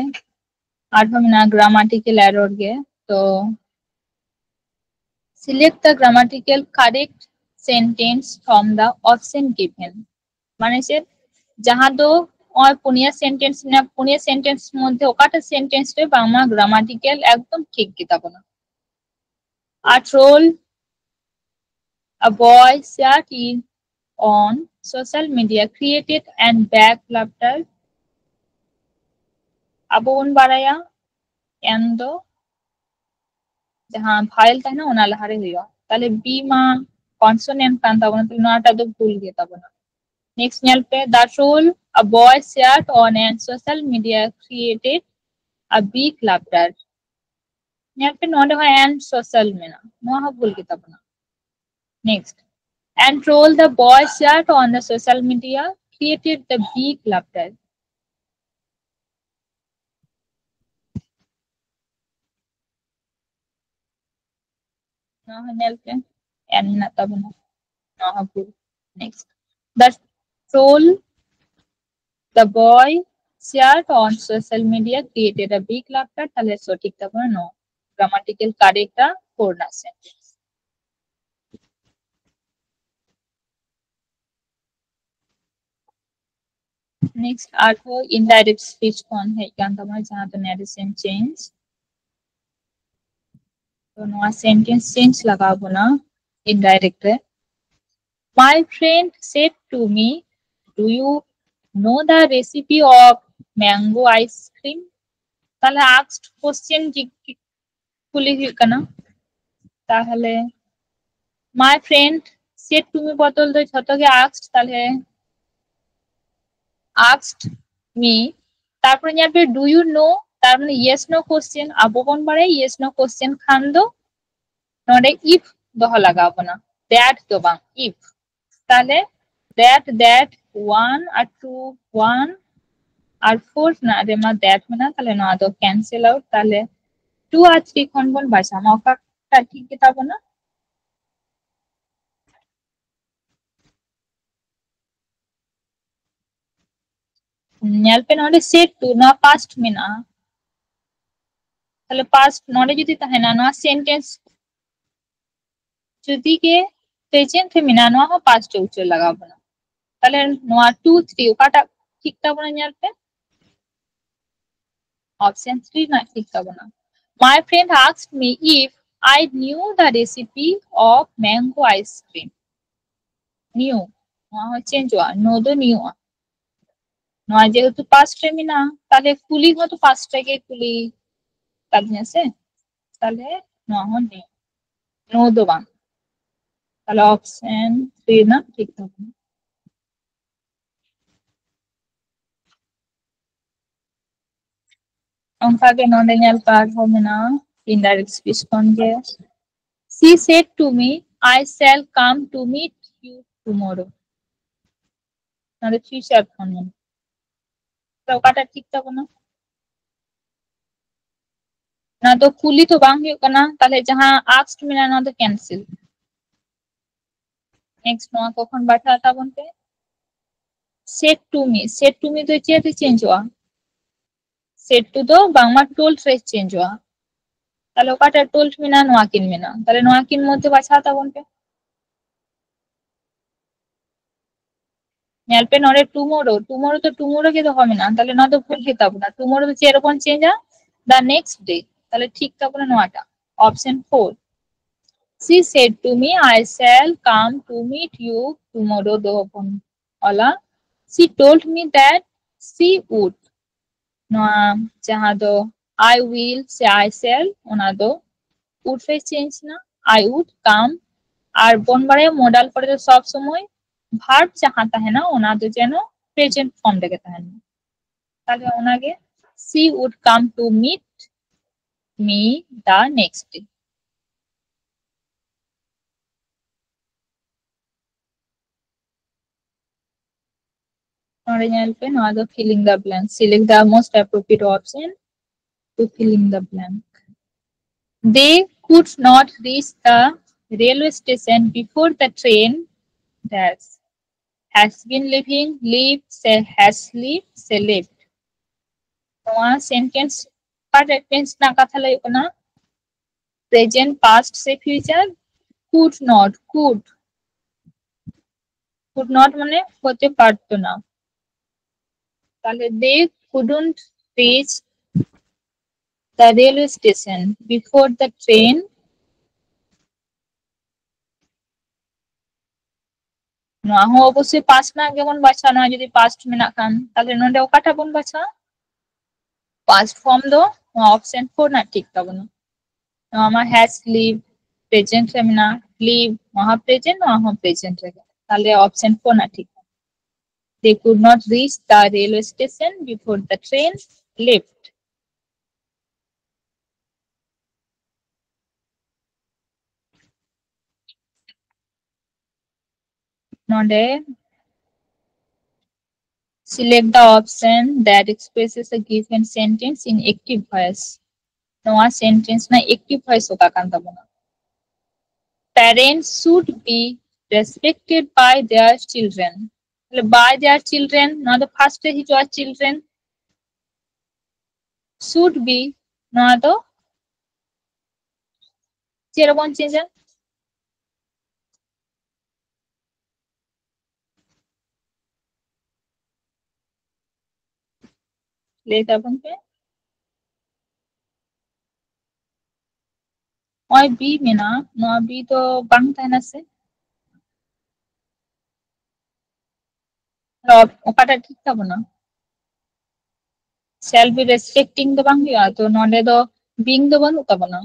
ᱟᱨᱦᱚᱸ ᱢᱮᱱᱟᱜᱼᱟ grammatical error ᱜᱮ᱾ ᱛᱚ select the grammatical correct sentence from the option given. ᱢᱟᱱᱮ ᱪᱮᱫ? ᱡᱟᱦᱟᱸ ᱫᱚ ᱱᱚᱜᱼᱚᱭ ᱯᱩᱱᱭᱟ ᱥᱮᱱᱴᱮᱱᱥ ᱢᱮᱱᱟᱜᱼᱟ, ᱯᱩᱱᱭᱟ ᱥᱮᱱᱴᱮᱱᱥ ᱢᱚᱫᱽᱫᱷᱮ ᱚᱠᱟᱴᱟᱜ ᱥᱮᱱᱴᱮᱱᱥ ᱨᱮ ᱵᱟᱝᱢᱟ ᱜᱨᱟᱢᱟᱴᱤᱠᱟᱞ ᱮᱠᱫᱚᱢ ᱴᱷᱤᱠ ᱜᱮᱛᱟ ᱵᱚᱱᱟ᱾ A troll, a boy shared it on social media, created an big laughter. ᱟᱵᱚ ᱵᱚᱱ ᱵᱟᱲᱟᱭᱟ ᱮᱱ ᱫᱚ ᱡᱟᱦᱟᱸ ᱵᱷᱟᱭᱮᱞ ᱛᱟᱦᱮᱱᱟ ᱚᱱᱟ ᱞᱟᱦᱟᱨᱮ ᱦᱩᱭᱩᱜᱼᱟ᱾ ᱛᱟᱦᱞᱮ ᱵᱤ ᱢᱟ ᱠᱚᱱᱥᱚᱱᱮᱱᱴ ᱠᱟᱱ ᱛᱟᱵᱚᱱᱟ, ᱛᱟᱦᱞᱮ ᱱᱚᱣᱟᱴᱟᱜ ᱫᱚ ᱵᱷᱩᱞ ᱜᱮ ᱛᱟᱵᱚᱱᱟ᱾ Next ᱧᱮᱞ ᱯᱮ, the troll, a boy shared on an social media, created a big laughter. ᱧᱮᱞ ᱯᱮ ᱱᱚᱰᱮ ᱦᱚᱸ and social ᱢᱮᱱᱟᱜᱼᱟ, ᱱᱚᱣᱟ ᱦᱚᱸ ᱵᱷᱩᱞ ᱜᱮ ᱛᱟᱵᱚᱱᱟ᱾ Next, and troll the boy shared on the social media created the big laughter. ᱱᱚᱣᱟ ᱦᱚᱸ ᱧᱮᱞ ᱯᱮ, and ᱢᱮᱱᱟᱜ ᱛᱟᱵᱚᱱᱟ, ᱱᱚᱣᱟ ᱦᱚᱸ ᱵᱷᱩᱞ᱾ Next, the troll, the boy shared on social media created a big laughter. ᱛᱟᱦᱞᱮ ᱥᱚᱴᱷᱤᱠ ᱛᱟᱵᱚᱱᱟ ᱱᱚᱣᱟ, ᱜᱨᱟᱢᱟᱴᱤᱠᱟᱞ ᱠᱟᱨᱮᱠᱴ ᱟ ᱯᱷᱳᱨ ᱨᱮᱱᱟᱜ ᱥᱮᱱᱴᱮᱱᱥ᱾ Next ᱟᱨᱦᱚᱸ indirect speech ᱠᱷᱚᱱ ᱦᱮᱡ ᱠᱟᱱ ᱛᱟᱵᱚᱱᱟ, ᱡᱟᱦᱟᱸ ᱫᱚ narration change᱾ ᱛᱚ ᱱᱚᱣᱟ sentence change ᱞᱟᱜᱟᱣ ᱵᱚᱱᱟ indirect ᱨᱮ᱾ My friend said to me, "Do you know the recipe of mango ice cream?" ᱛᱟᱦᱞᱮ asked question ᱡᱤ-, ᱠᱩᱞᱤ ᱦᱩᱭᱩᱜ ᱠᱟᱱᱟ᱾ ᱛᱟᱦᱞᱮ my friend said to me ᱵᱚᱫᱚᱞ ᱫᱚ ᱡᱷᱚᱛᱚ ᱜᱮ asked, ᱛᱟᱦᱞᱮ asked me, ᱛᱟᱨᱯᱚᱨᱮ ᱧᱮᱞ ᱯᱮ do you know, ᱛᱟᱨ ᱢᱟᱱᱮ yes no question, ᱟᱵᱚ ᱵᱚᱱ ᱵᱟᱲᱟᱭᱟ yes no question ᱠᱷᱟᱱ ᱫᱚ ᱱᱚᱰᱮ if ᱫᱚᱦᱚ ᱞᱟᱜᱟᱣ ᱵᱚᱱᱟ, that ᱫᱚ ᱵᱟᱝ, if᱾ ᱛᱟᱦᱞᱮ that, that, one R two, one R four ᱨᱮᱱᱟᱜ ᱨᱮᱢᱟ that ᱢᱮᱱᱟᱜᱼᱟ, ᱛᱟᱦᱞᱮ ᱱᱚᱣᱟ ᱫᱚ cancel out᱾ ᱛᱟᱦᱞᱮ two ᱟᱨ three ᱠᱷᱚᱱ ᱵᱚᱱ ᱵᱟᱪᱷᱟᱣ ᱢᱟ, ᱚᱠᱟᱴᱟᱜ ᱴᱷᱤᱠ ᱜᱮᱛᱟ ᱵᱚᱱᱟ? ᱧᱮᱞ ᱯᱮ, ᱱᱚᱰᱮ set two, ᱱᱚᱣᱟ past ᱢᱮᱱᱟᱜᱼᱟ᱾ ᱛᱟᱦᱞᱮ past ᱱᱚᱰᱮ ᱡᱩᱫᱤ ᱛᱟᱦᱮᱱᱟ, ᱱᱚᱣᱟ sentence ᱡᱩᱫᱤ ᱜᱮ present ᱨᱮ ᱢᱮᱱᱟᱜᱼᱟ, ᱱᱚᱣᱟ ᱦᱚᱸ past ᱨᱮ ᱩᱪᱟᱹᱲ ᱞᱟᱜᱟᱣ ᱵᱚᱱᱟ᱾ ᱛᱟᱦᱞᱮ ᱱᱚᱣᱟ two, three ᱚᱠᱟᱴᱟᱜ ᱴᱷᱤᱠ ᱛᱟᱵᱚᱱᱟ? ᱧᱮᱞ ᱯᱮ, option three ᱨᱮᱱᱟᱜ ᱴᱷᱤᱠ ᱛᱟᱵᱚᱱᱟ᱾ My friend asked me if I knew the recipe of mango ice cream. Knew, ᱱᱚᱣᱟ ᱦᱚᱸ changeᱚᱜᱼᱟ, know ᱫᱚ knewᱚᱜᱼᱟ᱾ ᱱᱚᱣᱟ ᱡᱮᱦᱮᱛᱩ past ᱨᱮ ᱢᱮᱱᱟᱜᱼᱟ, ᱛᱟᱦᱞᱮ ᱠᱩᱞᱤ ᱦᱚᱸ ᱛᱚ past ᱨᱮᱜᱮ ᱠᱩᱞᱤ ᱠᱟᱫᱤᱧᱟ ᱥᱮ, ᱛᱟᱦᱞᱮ ᱱᱚᱣᱟ ᱦᱚᱸ knew, know ᱫᱚ ᱵᱟᱝ᱾ ᱛᱟᱦᱞᱮ option three ᱨᱮᱱᱟᱜ ᱴᱷᱤᱠ ᱛᱟᱵᱚᱱᱟ᱾ ᱚᱱᱠᱟᱜᱮ ᱱᱚᱰᱮ ᱧᱮᱞ ᱯᱮ, ᱟᱨᱦᱚᱸ ᱢᱮᱱᱟᱜᱼᱟ indirect speech ᱠᱷᱚᱱ ᱜᱮ, she said to me, I shall come to meet you tomorrow. ᱱᱚᱰᱮ future ᱠᱷᱚᱱ ᱢᱮᱱᱟᱜᱼᱟ, ᱛᱚ ᱚᱠᱟᱴᱟᱜ ᱴᱷᱤᱠ ᱛᱟᱵᱚᱱᱟ? ᱱᱚᱣᱟ ᱫᱚ ᱠᱩᱞᱤ ᱛᱚ ᱵᱟᱝ ᱦᱩᱭᱩᱜ ᱠᱟᱱᱟ, ᱛᱟᱦᱞᱮ ᱡᱟᱦᱟᱸ asked ᱢᱮᱱᱟᱜᱼᱟ, ᱱᱚᱣᱟ ᱫᱚ cancel᱾ Next ᱱᱚᱣᱟ ᱠᱚ ᱠᱷᱚᱱ ᱵᱟᱪᱷᱟᱣ ᱛᱟᱵᱚᱱ ᱯᱮ᱾ Said to me, said to me ᱫᱚ ᱪᱮᱫ ᱨᱮ changeᱚᱜᱼᱟ? Said to ᱫᱚ ᱵᱟᱝᱢᱟ told ᱨᱮ changeᱚᱜᱼᱟ᱾ ᱛᱟᱦᱞᱮ ᱚᱠᱟᱴᱟᱜ told ᱢᱮᱱᱟᱜᱼᱟ? ᱱᱚᱣᱟ ᱠᱤᱱ ᱢᱮᱱᱟᱜᱼᱟ᱾ ᱛᱟᱦᱞᱮ ᱱᱚᱣᱟ ᱠᱤᱱ ᱢᱚᱫᱽᱫᱷᱮ ᱵᱟᱪᱷᱟᱣ ᱛᱟᱵᱚᱱ ᱯᱮ᱾ ᱧᱮᱞ ᱯᱮ ᱱᱚᱰᱮ tomorrow, tomorrow ᱫᱚ tomorrow ᱜᱮ ᱫᱚᱦᱚ ᱢᱮᱱᱟᱜᱼᱟ, ᱛᱟᱦᱞᱮ ᱱᱚᱣᱟ ᱫᱚ ᱵᱷᱩᱞ ᱜᱮ ᱛᱟᱵᱚᱱᱟ᱾ Tomorrow ᱫᱚ ᱪᱮᱫ ᱨᱮᱵᱚᱱ changeᱟ? The next day᱾ ᱛᱟᱦᱞᱮ ᱴᱷᱤᱠ ᱛᱟᱵᱚᱱᱟ ᱱᱚᱣᱟᱴᱟᱜ, option four᱾ She said to me, I shall come to meet you tomorrow ᱫᱚ ᱵᱚᱱ ᱚᱞᱟ, she told me that she would᱾ ᱱᱚᱣᱟ ᱡᱟᱦᱟᱸ ᱫᱚ I will ᱥᱮ I shall, ᱚᱱᱟ ᱫᱚ would ᱨᱮ change ᱮᱱᱟ, I would come᱾ ᱟᱨ ᱵᱚᱱ ᱵᱟᱲᱟᱭᱟ modal ᱯᱚᱨᱮ ᱫᱚ ᱥᱚᱵ ᱥᱚᱢᱚᱭ verb ᱡᱟᱦᱟᱸ ᱛᱟᱦᱮᱱᱟ, ᱚᱱᱟ ᱫᱚ ᱡᱮᱱᱚ present form ᱨᱮᱜᱮ ᱛᱟᱦᱮᱱ ᱢᱟ᱾ ᱛᱟᱦᱞᱮ ᱚᱱᱟᱜᱮ, she would come to meet me the next day. ᱱᱚᱰᱮ ᱧᱮᱞ ᱯᱮ, ᱱᱚᱣᱟ ᱫᱚ filling the blank. Select the most appropriate option to filling the blank. They could not reach the railway station before the train dash. Has been leaving, leave, ᱥᱮ has leave, ᱥᱮ left. ᱱᱚᱣᱟ sentence ᱚᱠᱟᱴᱟᱜ tense ᱨᱮᱱᱟᱜ ᱠᱟᱛᱷᱟ ᱞᱟᱹᱭ ᱦᱩᱭᱩᱜ ᱠᱟᱱᱟ? Present, past ᱥᱮ future? Could not, could. Could not ᱢᱟᱱᱮ ᱦᱚᱛᱮ ᱯᱟᱨᱛᱚ ᱱᱟ᱾ ᱛᱟᱦᱞᱮ they couldn't reach the railway station before the train. ᱱᱚᱣᱟ ᱦᱚᱸ ᱚᱵᱚᱥᱥᱳᱭ past ᱨᱮᱱᱟᱜ ᱜᱮᱵᱚᱱ ᱵᱟᱪᱷᱟᱣᱟ᱾ ᱱᱚᱣᱟ ᱡᱩᱫᱤ past ᱢᱮᱱᱟᱜ ᱠᱷᱟᱱ, ᱛᱟᱦᱞᱮ ᱱᱚᱰᱮ ᱚᱠᱟᱴᱟᱜ ᱵᱚᱱ ᱵᱟᱪᱷᱟᱣᱟ? Past form ᱫᱚ ᱱᱚᱣᱟ option four ᱨᱮᱱᱟᱜ ᱴᱷᱤᱠ ᱛᱟᱵᱚᱱᱟ᱾ ᱱᱚᱣᱟ ᱢᱟ has leave, present ᱨᱮ ᱢᱮᱱᱟᱜᱼᱟ, leave, ᱱᱚᱣᱟ ᱦᱚᱸ present, ᱱᱚᱣᱟ ᱦᱚᱸ present ᱨᱮᱜᱮ᱾ ᱛᱟᱦᱞᱮ option four ᱨᱮᱱᱟᱜ ᱴᱷᱤᱠ᱾ They could not reach the railway station before the train left. ᱱᱚᱰᱮ select the option that expresses a given sentence in active voice. ᱱᱚᱣᱟ sentence ᱨᱮᱱᱟᱜ active voice ᱚᱠᱟ ᱠᱟᱱ ᱛᱟᱵᱚᱱᱟ? Parents should be respected by their children. ᱛᱟᱦᱞᱮ by their children, ᱱᱚᱣᱟ ᱫᱚ first ᱨᱮ ᱦᱤᱡᱩᱜᱼᱟ children. Should be, ᱱᱚᱣᱟ ᱫᱚ ᱪᱮᱫ ᱨᱮᱵᱚᱱ change ᱟ? ᱞᱟᱹᱭ ᱛᱟᱵᱚᱱ ᱯᱮ᱾ ᱱᱚᱜᱼᱚᱭ B ᱢᱮᱱᱟᱜᱼᱟ, ᱱᱚᱣᱟ B ᱫᱚ ᱵᱟᱝ ᱛᱟᱦᱮᱱᱟ ᱥᱮ? ᱚᱠᱟᱴᱟᱜ ᱴᱷᱤᱠ ᱛᱟᱵᱚᱱᱟ? Shall be respecting ᱫᱚ ᱵᱟᱝ ᱦᱩᱭᱩᱜᱼᱟ, ᱛᱚ ᱱᱚᱰᱮ ᱫᱚ being ᱫᱚ ᱵᱟᱹᱱᱩᱜ ᱛᱟᱵᱚᱱᱟ᱾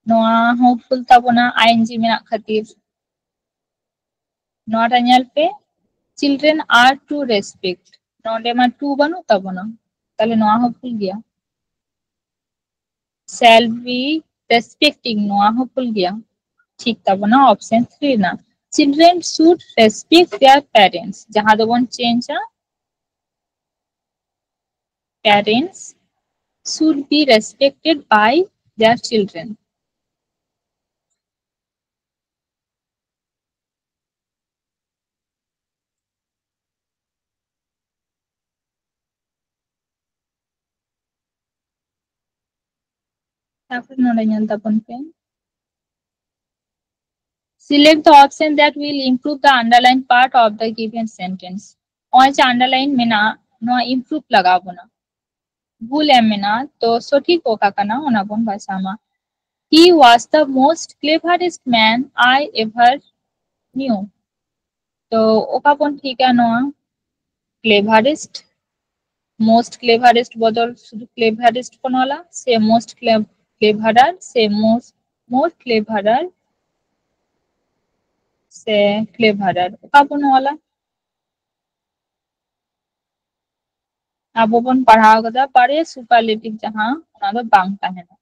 ᱱᱚᱣᱟ ᱦᱚᱸ ᱵᱷᱩᱞ ᱛᱟᱵᱚᱱᱟ, I N G ᱢᱮᱱᱟᱜ ᱠᱷᱟᱹᱛᱤᱨ᱾ ᱱᱚᱣᱟᱴᱟᱜ ᱧᱮᱞ ᱯᱮ, children are to respect, ᱱᱚᱰᱮ ᱢᱟ to ᱵᱟᱹᱱᱩᱜ ᱛᱟᱵᱚᱱᱟ, ᱛᱟᱦᱞᱮ ᱱᱚᱣᱟ ᱦᱚᱸ ᱵᱷᱩᱞ ᱜᱮᱭᱟ᱾ Shall be respecting, ᱱᱚᱣᱟ ᱦᱚᱸ ᱵᱷᱩᱞ ᱜᱮᱭᱟ᱾ ᱴᱷᱤᱠ ᱛᱟᱵᱚᱱᱟ option three ᱨᱮᱱᱟᱜ, Children should respect their parents. ᱡᱟᱦᱟᱸ ᱫᱚᱵᱚᱱ change ᱟ, parents should be respected by their children. ᱛᱟᱨᱯᱚᱨ ᱱᱚᱰᱮ ᱧᱮᱞ ᱛᱟᱵᱚᱱ ᱯᱮ, select the option that will improve the underlined part of the given sentence. ᱱᱚᱜᱼᱚᱭ ᱡᱮ underline ᱢᱮᱱᱟᱜᱼᱟ, ᱱᱚᱣᱟ improve ᱞᱟᱜᱟᱣ ᱵᱚᱱᱟ᱾ ᱵᱷᱩᱞ ᱮᱢ ᱢᱮᱱᱟᱜᱼᱟ, ᱛᱚ ᱥᱚᱴᱷᱤᱠ ᱚᱠᱟ ᱠᱟᱱᱟ ᱚᱱᱟ ᱵᱚᱱ ᱵᱟᱪᱷᱟᱣ ᱢᱟ᱾ He was the most cleverest man I ever knew. ᱛᱚ ᱚᱠᱟ ᱵᱚᱱ ᱴᱷᱤᱠᱟ ᱱᱚᱣᱟ cleverest? Most cleverest ᱵᱚᱫᱚᱞ ᱥᱩᱫᱷᱩ cleverest ᱵᱚᱱ ᱚᱞᱟ, ᱥᱮ most cleverer, ᱥᱮ most more cleverer, ᱥᱮ cleverer, ᱚᱠᱟ ᱵᱚᱱ ᱚᱞᱟ? ᱟᱵᱚ ᱵᱚᱱ ᱯᱟᱲᱦᱟᱣ ᱠᱟᱫᱟ ᱵᱟᱨᱭᱟ superlative, ᱡᱟᱦᱟᱸ ᱚᱱᱟ ᱫᱚ ᱵᱟᱝ ᱛᱟᱦᱮᱱᱟ᱾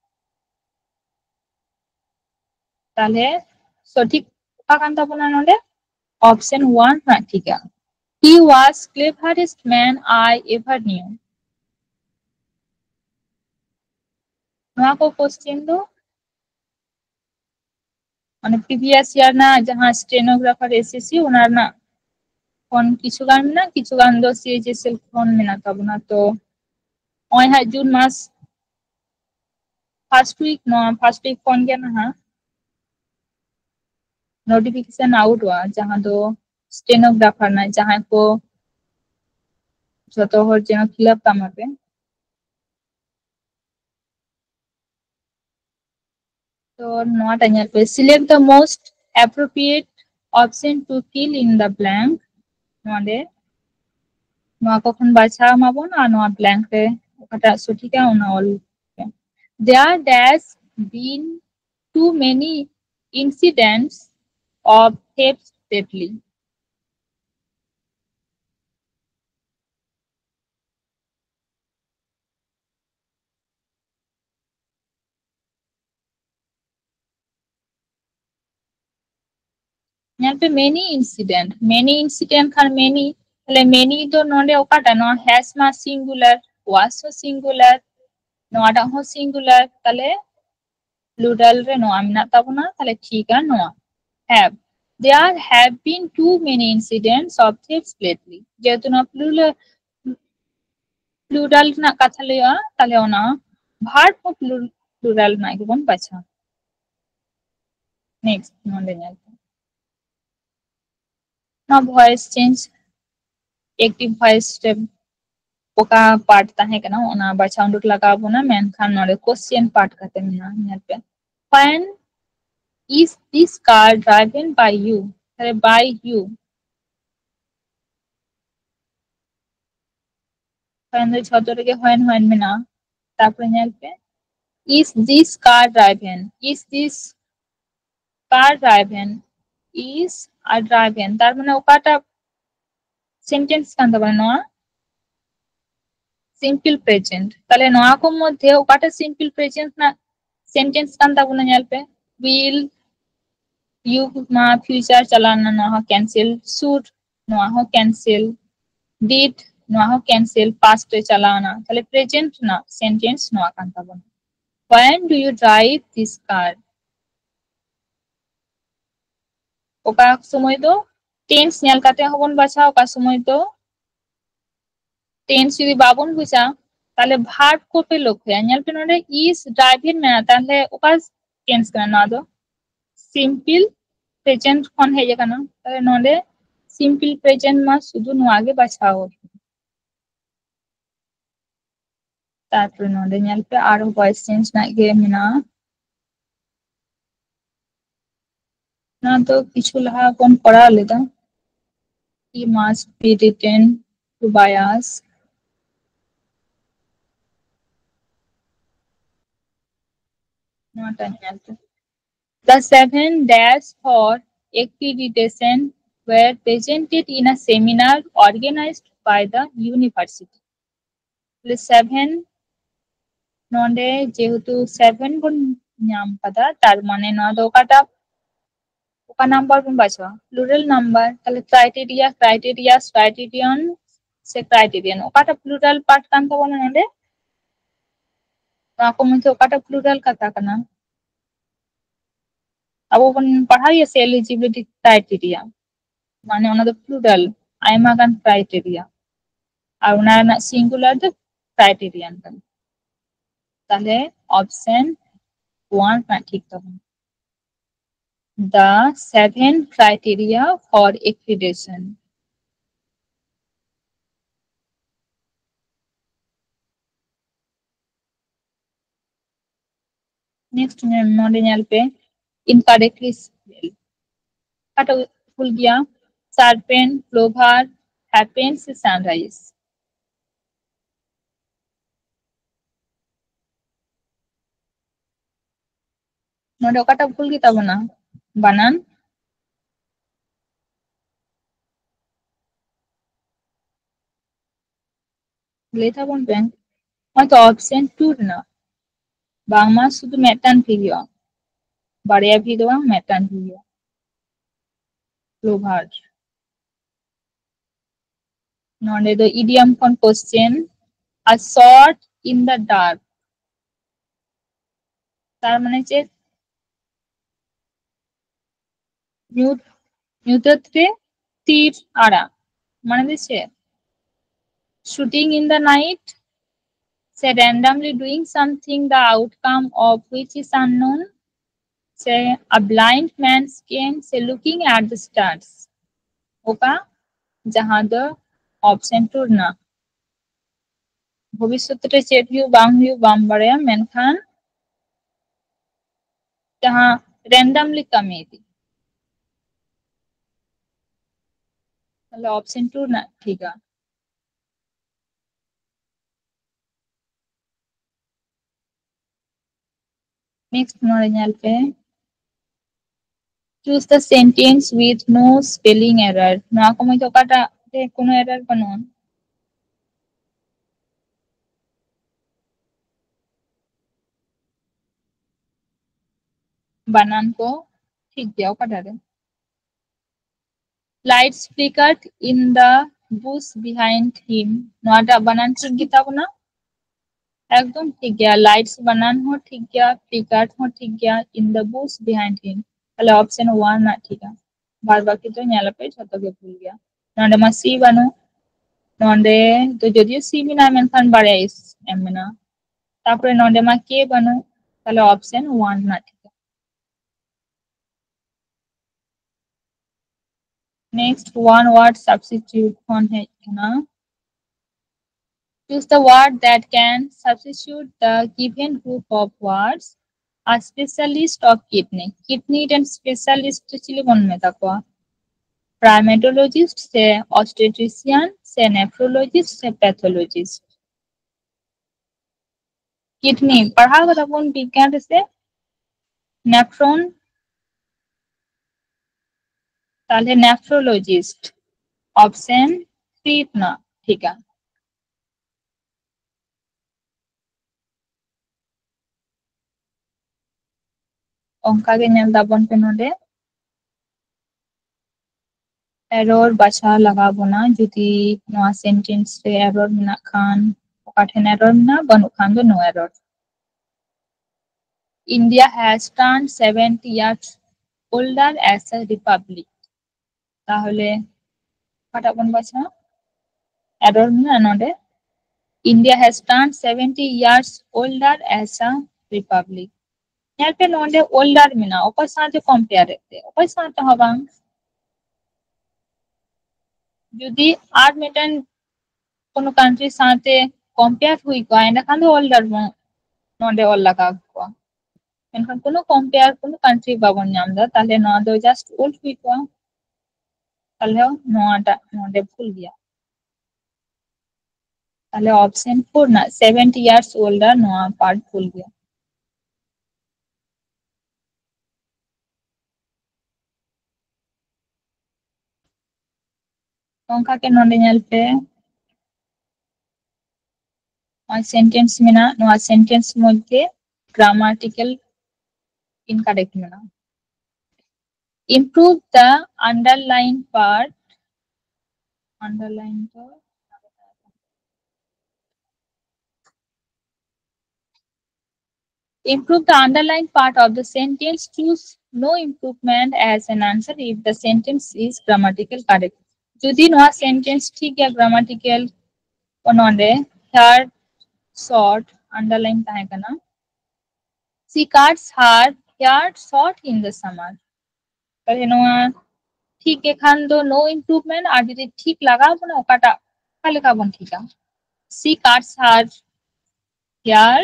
ᱛᱟᱦᱞᱮ ᱥᱚᱴᱷᱤᱠ ᱚᱠᱟ ᱠᱟᱱ ᱛᱟᱵᱚᱱᱟ ᱱᱚᱰᱮ? Option one ᱦᱟᱸᱜ ᱴᱷᱤᱠᱟ᱾ He was cleverest man I ever knew. ᱱᱚᱣᱟ ᱠᱚ question ᱫᱚ ᱢᱟᱱᱮ previous year ᱨᱮᱱᱟᱜ ᱡᱟᱦᱟᱸ stenographer S S C ᱚᱱᱟ ᱨᱮᱱᱟᱜ ᱠᱷᱚᱱ ᱠᱤᱪᱷᱩ ᱜᱟᱱ ᱢᱮᱱᱟᱜᱼᱟ, ᱠᱤᱪᱷᱩ ᱜᱟᱱ ᱫᱚ C H S L ᱠᱷᱚᱱ ᱢᱮᱱᱟᱜ ᱛᱟᱵᱚᱱᱟ᱾ ᱛᱚ ᱱᱚᱜᱼᱚᱭ ᱦᱟᱸᱜ June ᱢᱟᱥ first week, ᱱᱚᱣᱟ first week ᱠᱷᱚᱱ ᱜᱮ ᱱᱟᱦᱟᱜ notification ᱟᱣᱩᱴᱚᱜᱼᱟ, ᱡᱟᱦᱟᱸ ᱫᱚ stenographer ᱨᱮᱱᱟᱜ, ᱡᱟᱦᱟᱸᱭ ᱠᱚ ᱡᱚᱛᱚ ᱦᱚᱲ ᱡᱮᱱᱚ fill up ᱛᱟᱢᱟ ᱯᱮ᱾ ᱛᱚ ᱱᱚᱣᱟᱴᱟᱜ ᱧᱮᱞ ᱯᱮ, select the most appropriate option to fill in the blank. ᱱᱚᱰᱮ ᱱᱚᱣᱟ ᱠᱚ ᱠᱷᱚᱱ ᱵᱟᱪᱷᱟᱣ ᱢᱟᱵᱚᱱ ᱟᱨ ᱱᱚᱣᱟ blank ᱨᱮ ᱚᱠᱟᱴᱟᱜ ᱥᱚᱴᱷᱤᱠᱟ ᱚᱱᱟ ᱚᱞ ᱯᱮ᱾ There dash been too many incidents of theft lately. ᱧᱮᱞ ᱯᱮ, many incident, many incident ᱠᱷᱟᱱ many, ᱛᱟᱦᱞᱮ many ᱫᱚ ᱱᱚᱰᱮ ᱚᱠᱟᱴᱟᱜ? ᱱᱚᱣᱟ has ᱢᱟ singular, was ᱦᱚᱸ singular, ᱱᱚᱣᱟᱴᱟᱜ ᱦᱚᱸ singular, ᱛᱟᱦᱞᱮ plural ᱨᱮ ᱱᱚᱣᱟ ᱢᱮᱱᱟᱜ ᱛᱟᱵᱚᱱᱟ, ᱛᱟᱦᱞᱮ ᱴᱷᱤᱠᱟ ᱱᱚᱣᱟ have. There have been too many incidents of theft lately. ᱡᱮᱦᱮᱛᱩ ᱱᱚᱣᱟ plural, plural ᱨᱮᱱᱟᱜ ᱠᱟᱛᱷᱟ ᱞᱟᱹᱭᱚᱜᱼᱟ, ᱛᱟᱦᱞᱮ ᱚᱱᱟ verb ᱦᱚᱸ plural ᱨᱮᱱᱟᱜ ᱜᱮᱵᱚᱱ ᱵᱟᱪᱷᱟᱣᱟ᱾ Next ᱱᱚᱰᱮ ᱧᱮᱞ ᱯᱮ, ᱱᱚᱣᱟ voice change, active voice ᱨᱮ ᱚᱠᱟ part ᱛᱟᱦᱮᱸ ᱠᱟᱱᱟ ᱚᱱᱟ ᱵᱟᱪᱷᱟᱣ ᱩᱰᱩᱠ ᱞᱟᱜᱟᱣ ᱵᱚᱱᱟ, ᱢᱮᱱᱠᱷᱟᱱ ᱱᱚᱰᱮ question part ᱠᱟᱛᱮ ᱢᱮᱱᱟᱜᱼᱟ᱾ ᱧᱮᱞ ᱯᱮ, when is this car driven by you? ᱛᱟᱦᱞᱮ by you, when ᱫᱚ ᱡᱷᱚᱛᱚ ᱨᱮᱜᱮ when when ᱢᱮᱱᱟᱜᱼᱟ᱾ ᱛᱟᱨᱯᱚᱨᱮ ᱧᱮᱞ ᱯᱮ, is this car driven? Is this car driven? Is are driven, ᱛᱟᱨ ᱢᱟᱱᱮ ᱚᱠᱟᱴᱟᱜ sentence ᱠᱟᱱ ᱛᱟᱵᱚᱱᱟ? ᱱᱚᱣᱟ simple present. ᱛᱟᱦᱞᱮ ᱱᱚᱣᱟ ᱠᱚ ᱢᱚᱫᱽᱫᱷᱮ ᱚᱠᱟᱴᱟᱜ simple present ᱨᱮᱱᱟᱜ sentence ᱠᱟᱱ ᱛᱟᱵᱚᱱᱟ? ᱧᱮᱞ ᱯᱮ, will, you ᱢᱟ future ᱪᱟᱞᱟᱣ ᱮᱱᱟ, ᱱᱚᱣᱟ ᱦᱚᱸ cancel, should, ᱱᱚᱣᱟ ᱦᱚᱸ cancel, did, ᱱᱚᱣᱟ ᱦᱚᱸ cancel, past ᱨᱮ ᱪᱟᱞᱟᱣ ᱮᱱᱟ᱾ ᱛᱟᱦᱞᱮ present ᱨᱮᱱᱟᱜ sentence ᱱᱚᱣᱟ ᱠᱟᱱ ᱛᱟᱵᱚᱱᱟ, when do you drive this car? ᱚᱠᱟ ᱥᱚᱢᱚᱭ ᱫᱚ tense ᱧᱮᱞ ᱠᱟᱛᱮ ᱦᱚᱸᱵᱚᱱ ᱵᱟᱪᱷᱟᱣᱟ, ᱚᱠᱟ ᱥᱚᱢᱚᱭ ᱫᱚ tense ᱡᱩᱫᱤ ᱵᱟᱵᱚᱱ ᱵᱩᱡᱟ, ᱛᱟᱦᱞᱮ verb ᱠᱚᱯᱮ ᱞᱚᱠᱠᱷᱚᱭᱟ᱾ ᱧᱮᱞ ᱯᱮ, ᱱᱚᱰᱮ is driven ᱢᱮᱱᱟᱜᱼᱟ, ᱛᱟᱦᱞᱮ ᱚᱠᱟ tense ᱠᱟᱱᱟ ᱱᱚᱣᱟ ᱫᱚ? Simple present ᱠᱷᱚᱱ ᱦᱮᱡ ᱟᱠᱟᱱᱟ᱾ ᱛᱟᱦᱞᱮ ᱱᱚᱰᱮ simple present ᱢᱟ ᱥᱩᱫᱷᱩ ᱱᱚᱣᱟ ᱜᱮ ᱵᱟᱪᱷᱟᱣ ᱦᱩᱭᱩᱜᱼᱟ᱾ ᱛᱟᱨᱯᱚᱨᱮ ᱱᱚᱰᱮ ᱧᱮᱞ ᱯᱮ, ᱟᱨᱦᱚᱸ voice change ᱨᱮᱱᱟᱜ ᱜᱮ ᱢᱮᱱᱟᱜᱼᱟ᱾ ᱱᱚᱣᱟ ᱫᱚ ᱠᱤᱪᱷᱩ ᱞᱟᱦᱟ ᱵᱚᱱ ᱠᱚᱨᱟᱣ ᱞᱮᱫᱟ, he must be written to by us. ᱱᱚᱣᱟᱴᱟᱜ ᱧᱮᱞ ᱯᱮ, the seven dash four accreditation were presented in a seminar organized by the university. ᱛᱟᱦᱞᱮ seven, ᱱᱚᱰᱮ ᱡᱮᱦᱮᱛᱩ seven ᱵᱚᱱ ᱧᱟᱢ ᱠᱟᱫᱟ, ᱛᱟᱨ ᱢᱟᱱᱮ ᱱᱚᱣᱟ ᱫᱚ ᱚᱠᱟᱴᱟᱜ, ᱚᱠᱟ number ᱵᱚᱱ ᱵᱟᱪᱷᱟᱣᱟ? Plural number. ᱛᱟᱦᱞᱮ criteria, criteria, criterion ᱥᱮ criterion, ᱚᱠᱟᱴᱟᱜ plural part ᱠᱟᱱ ᱛᱟᱵᱚᱱᱟ ᱱᱚᱰᱮ? ᱱᱚᱣᱟ ᱠᱚ ᱢᱚᱫᱽᱫᱷᱮ ᱚᱠᱟᱴᱟᱜ plural ᱠᱟᱛᱷᱟ ᱠᱟᱱᱟ? ᱟᱵᱚ ᱵᱚᱱ ᱯᱟᱲᱦᱟᱣ ᱜᱮᱭᱟ ᱥᱮ eligibility criteria, ᱢᱟᱱᱮ ᱚᱱᱟ ᱫᱚ plural, ᱟᱭᱢᱟ ᱜᱟᱱ criteria, ᱟᱨ ᱚᱱᱟ ᱨᱮᱱᱟᱜ singular ᱫᱚ criterion ᱠᱟᱱᱟ᱾ ᱛᱟᱦᱞᱮ option one ᱨᱮᱱᱟᱜ ᱴᱷᱤᱠ ᱛᱟᱵᱚᱱ the seven criteria for accreditation. Next ᱱᱚᱰᱮ ᱧᱮᱞ ᱯᱮ, incorrectly spelled. ᱚᱠᱟᱴᱟᱜ ᱵᱷᱩᱞ ᱜᱮᱭᱟ? Serpent, plover, happen ᱥᱮ sunrise? ᱱᱚᱰᱮ ᱚᱠᱟᱴᱟᱜ ᱵᱷᱩᱞ ᱜᱮ ᱛᱟᱵᱚᱱᱟ? ᱵᱟᱱᱟᱱ ᱞᱟᱹᱭ ᱛᱟᱵᱚᱱ ᱯᱮ᱾ ᱦᱚᱭᱛᱚ option two ᱨᱮᱱᱟᱜ, ᱵᱟᱝᱢᱟ ᱥᱩᱫᱷᱩ ᱢᱤᱫᱴᱟᱝ ᱵᱷᱤ ᱦᱩᱭᱩᱜᱼᱟ, ᱵᱟᱨᱭᱟ ᱵᱷᱤ ᱫᱚ ᱵᱟᱝ, ᱢᱤᱫᱴᱟᱝ ᱵᱷᱤ ᱦᱩᱭᱩᱜᱼᱟ᱾ Plover. ᱱᱚᱰᱮ ᱫᱚ idiom ᱠᱷᱚᱱ question, a shot in the dark. ᱛᱟᱨ ᱢᱟᱱᱮ ᱪᱮᱫ? ᱧᱩᱛ, ᱧᱩᱛᱟᱹᱛ ᱨᱮ ᱛᱤᱨ ᱟᱲᱟᱜ ᱢᱟᱱᱮ ᱫᱚ ᱪᱮᱫ? Shooting in the night, ᱥᱮ randomly doing something the outcome of which is unknown, ᱥᱮ a blind man's game, ᱥᱮ looking at the stars. ᱚᱠᱟ? ᱡᱟᱦᱟᱸ ᱫᱚ option two ᱨᱮᱱᱟᱜ, ᱵᱷᱚᱵᱤᱥᱥᱚᱛ ᱨᱮ ᱪᱮᱫ ᱦᱩᱭᱩᱜ ᱵᱟᱝ ᱦᱩᱭᱩᱜ ᱵᱟᱢ ᱵᱟᱲᱟᱭᱟ, ᱢᱮᱱᱠᱷᱟᱱ ᱡᱟᱦᱟᱸ randomly ᱠᱟᱹᱢᱤ ᱤᱫᱤ᱾ ᱛᱟᱦᱞᱮ option two ᱨᱮᱱᱟᱜ ᱴᱷᱤᱠᱟ᱾ Next ᱱᱚᱰᱮ ᱧᱮᱞ ᱯᱮ, choose the sentence with no spelling error. ᱱᱚᱣᱟ ᱠᱚ ᱢᱚᱫᱽᱫᱷᱮ ᱚᱠᱟᱴᱟᱜ ᱨᱮ ᱠᱳᱱᱳ error ᱵᱟᱹᱱᱩᱜᱼᱟ? ᱵᱟᱱᱟᱱ ᱠᱚ ᱴᱷᱤᱠ ᱜᱮᱭᱟ ᱚᱠᱟᱴᱟᱜ ᱨᱮ? Lights flickered in the bush behind him. ᱱᱚᱣᱟᱴᱟᱜ ᱵᱟᱱᱟᱱ ᱴᱷᱤᱠ ᱜᱮᱛᱟ ᱵᱚᱱᱟ? ᱮᱠᱫᱚᱢ ᱴᱷᱤᱠ ᱜᱮᱭᱟ, lights ᱵᱟᱱᱟᱱ ᱦᱚᱸ ᱴᱷᱤᱠ ᱜᱮᱭᱟ, flickered ᱦᱚᱸ ᱴᱷᱤᱠ ᱜᱮᱭᱟ, in the bush behind him. ᱛᱟᱦᱞᱮ option one ᱨᱮᱱᱟᱜ ᱴᱷᱤᱠᱟ᱾ ᱵᱟᱫ ᱵᱟᱹᱠᱤ ᱫᱚ ᱧᱮᱞ ᱟᱯᱮ, ᱡᱷᱚᱛᱚ ᱜᱮ ᱵᱷᱩᱞ ᱜᱮᱭᱟ᱾ ᱱᱚᱰᱮ ᱢᱟ C ᱵᱟᱹᱱᱩᱜ, ᱱᱚᱰᱮ ᱫᱚ ᱡᱚᱫᱤᱭᱳ C ᱢᱮᱱᱟᱜᱼᱟ, ᱢᱮᱱᱠᱷᱟᱱ ᱵᱟᱨᱭᱟ S ᱮᱢ ᱢᱮᱱᱟᱜᱼᱟ᱾ ᱛᱟᱯᱚᱨᱮ ᱱᱚᱰᱮ ᱢᱟ K ᱵᱟᱹᱱᱩᱜ, ᱛᱟᱦᱞᱮ option one ᱨᱮᱱᱟᱜ ᱴᱷᱤᱠᱟ᱾ Next, one word substitute ᱠᱷᱚᱱ ᱦᱮᱡ ᱠᱟᱱᱟ᱾ Choose the word that can substitute the given group of words. A specialist of kidney. Kidney ᱨᱮᱱ specialist ᱫᱚ ᱪᱤᱞᱤ ᱵᱚᱱ ᱢᱮᱛᱟ ᱠᱚᱣᱟ? Primatologist ᱥᱮ obstetrician ᱥᱮ nephrologist ᱥᱮ pathologist? Kidney ᱯᱟᱲᱦᱟᱣ ᱠᱟᱫᱟ ᱵᱚᱱ ᱵᱤᱜᱽᱜᱟᱱ ᱨᱮᱥᱮ? Nephron, ᱛᱟᱦᱞᱮ nephrologist, option C ᱨᱮᱱᱟᱜ ᱴᱷᱤᱠᱟ᱾ ᱚᱱᱠᱟ ᱜᱮ ᱧᱮᱞ ᱫᱟᱵᱚᱱ ᱯᱮ ᱱᱚᱰᱮ᱾ Error ᱵᱟᱪᱷᱟᱣ ᱞᱟᱜᱟᱣ ᱵᱚᱱᱟ᱾ ᱡᱩᱫᱤ ᱱᱚᱣᱟ sentence ᱨᱮ error ᱢᱮᱱᱟᱜ ᱠᱷᱟᱱ, ᱚᱠᱟ ᱴᱷᱮᱱ error ᱢᱮᱱᱟᱜᱼᱟ, ᱵᱟᱹᱱᱩᱜ ᱠᱷᱟᱱ ᱫᱚ no error. India has turned seventy years older as a republic. ᱛᱟᱦᱚᱞᱮ ᱚᱠᱟᱴᱟᱜ ᱵᱚᱱ ᱵᱟᱪᱷᱟᱣᱟ? Error ᱢᱮᱱᱟᱜᱼᱟ ᱱᱚᱰᱮ, India has turned seventy years older as a republic. ᱧᱮᱞ ᱯᱮ ᱱᱚᱰᱮ older ᱢᱮᱱᱟᱜᱼᱟ, ᱚᱠᱚᱭ ᱥᱟᱶᱛᱮ compare ᱮᱫ ᱛᱮ? ᱚᱠᱚᱭ ᱥᱟᱶᱛᱮ ᱦᱚᱸ ᱵᱟᱝ᱾ ᱡᱩᱫᱤ ᱟᱨ ᱢᱤᱫᱴᱮᱱ ᱠᱳᱱᱳ country ᱥᱟᱶᱛᱮ compare ᱦᱩᱭ ᱠᱚᱜᱼᱟ, ᱮᱸᱰᱮᱠᱷᱟᱱ ᱫᱚ older ᱵᱚᱱ ᱱᱚᱰᱮ ᱚᱞ ᱞᱟᱜᱟᱣ ᱠᱚᱣᱟ᱾ ᱢᱮᱱᱠᱷᱟᱱ ᱠᱳᱱᱳ compare, ᱠᱳᱱᱳ country ᱵᱟᱵᱚᱱ ᱧᱟᱢ ᱮᱫᱟ, ᱛᱟᱦᱞᱮ ᱱᱚᱣᱟ ᱫᱚ just old ᱦᱩᱭ ᱠᱚᱜᱼᱟ᱾ ᱛᱟᱦᱞᱮ ᱱᱚᱣᱟᱴᱟᱜ ᱱᱚᱰᱮ ᱵᱷᱩᱞ ᱜᱮᱭᱟ᱾ ᱛᱟᱦᱞᱮ option four ᱨᱮᱱᱟᱜ seventy years older, ᱱᱚᱣᱟ part ᱵᱷᱩᱞ ᱜᱮᱭᱟ᱾ ᱚᱱᱠᱟ ᱜᱮ ᱱᱚᱰᱮ ᱧᱮᱞ ᱯᱮ, ᱱᱚᱣᱟ sentence ᱢᱮᱱᱟᱜᱼᱟ, ᱱᱚᱣᱟ sentence ᱢᱚᱫᱽᱫᱷᱮ grammatical incorrect ᱢᱮᱱᱟᱜᱼᱟ᱾ improve the underline part, underline ᱫᱚ improve the underline part of the sentence, choose no improvement as an answer if the sentence is grammatical correct. ᱡᱩᱫᱤ ᱱᱚᱣᱟ sentence ᱴᱷᱤᱠ ᱜᱮᱭᱟ grammatical, ᱱᱚᱰᱮ hair short underline ᱛᱟᱦᱮᱸ ᱠᱟᱱᱟ, she cuts her hair short in the summer, ᱛᱟᱦᱞᱮ ᱱᱚᱣᱟ ᱴᱷᱤᱠ ᱜᱮ ᱠᱷᱟᱱ ᱫᱚ no improvement, ᱟᱨ ᱡᱩᱫᱤ ᱴᱷᱤᱠ ᱞᱟᱜᱟᱣ ᱵᱚᱱᱟ ᱚᱠᱟᱴᱟᱜ, ᱚᱠᱟ ᱞᱮᱠᱟ ᱵᱚᱱ ᱴᱷᱤᱠᱟ? She cuts her hair,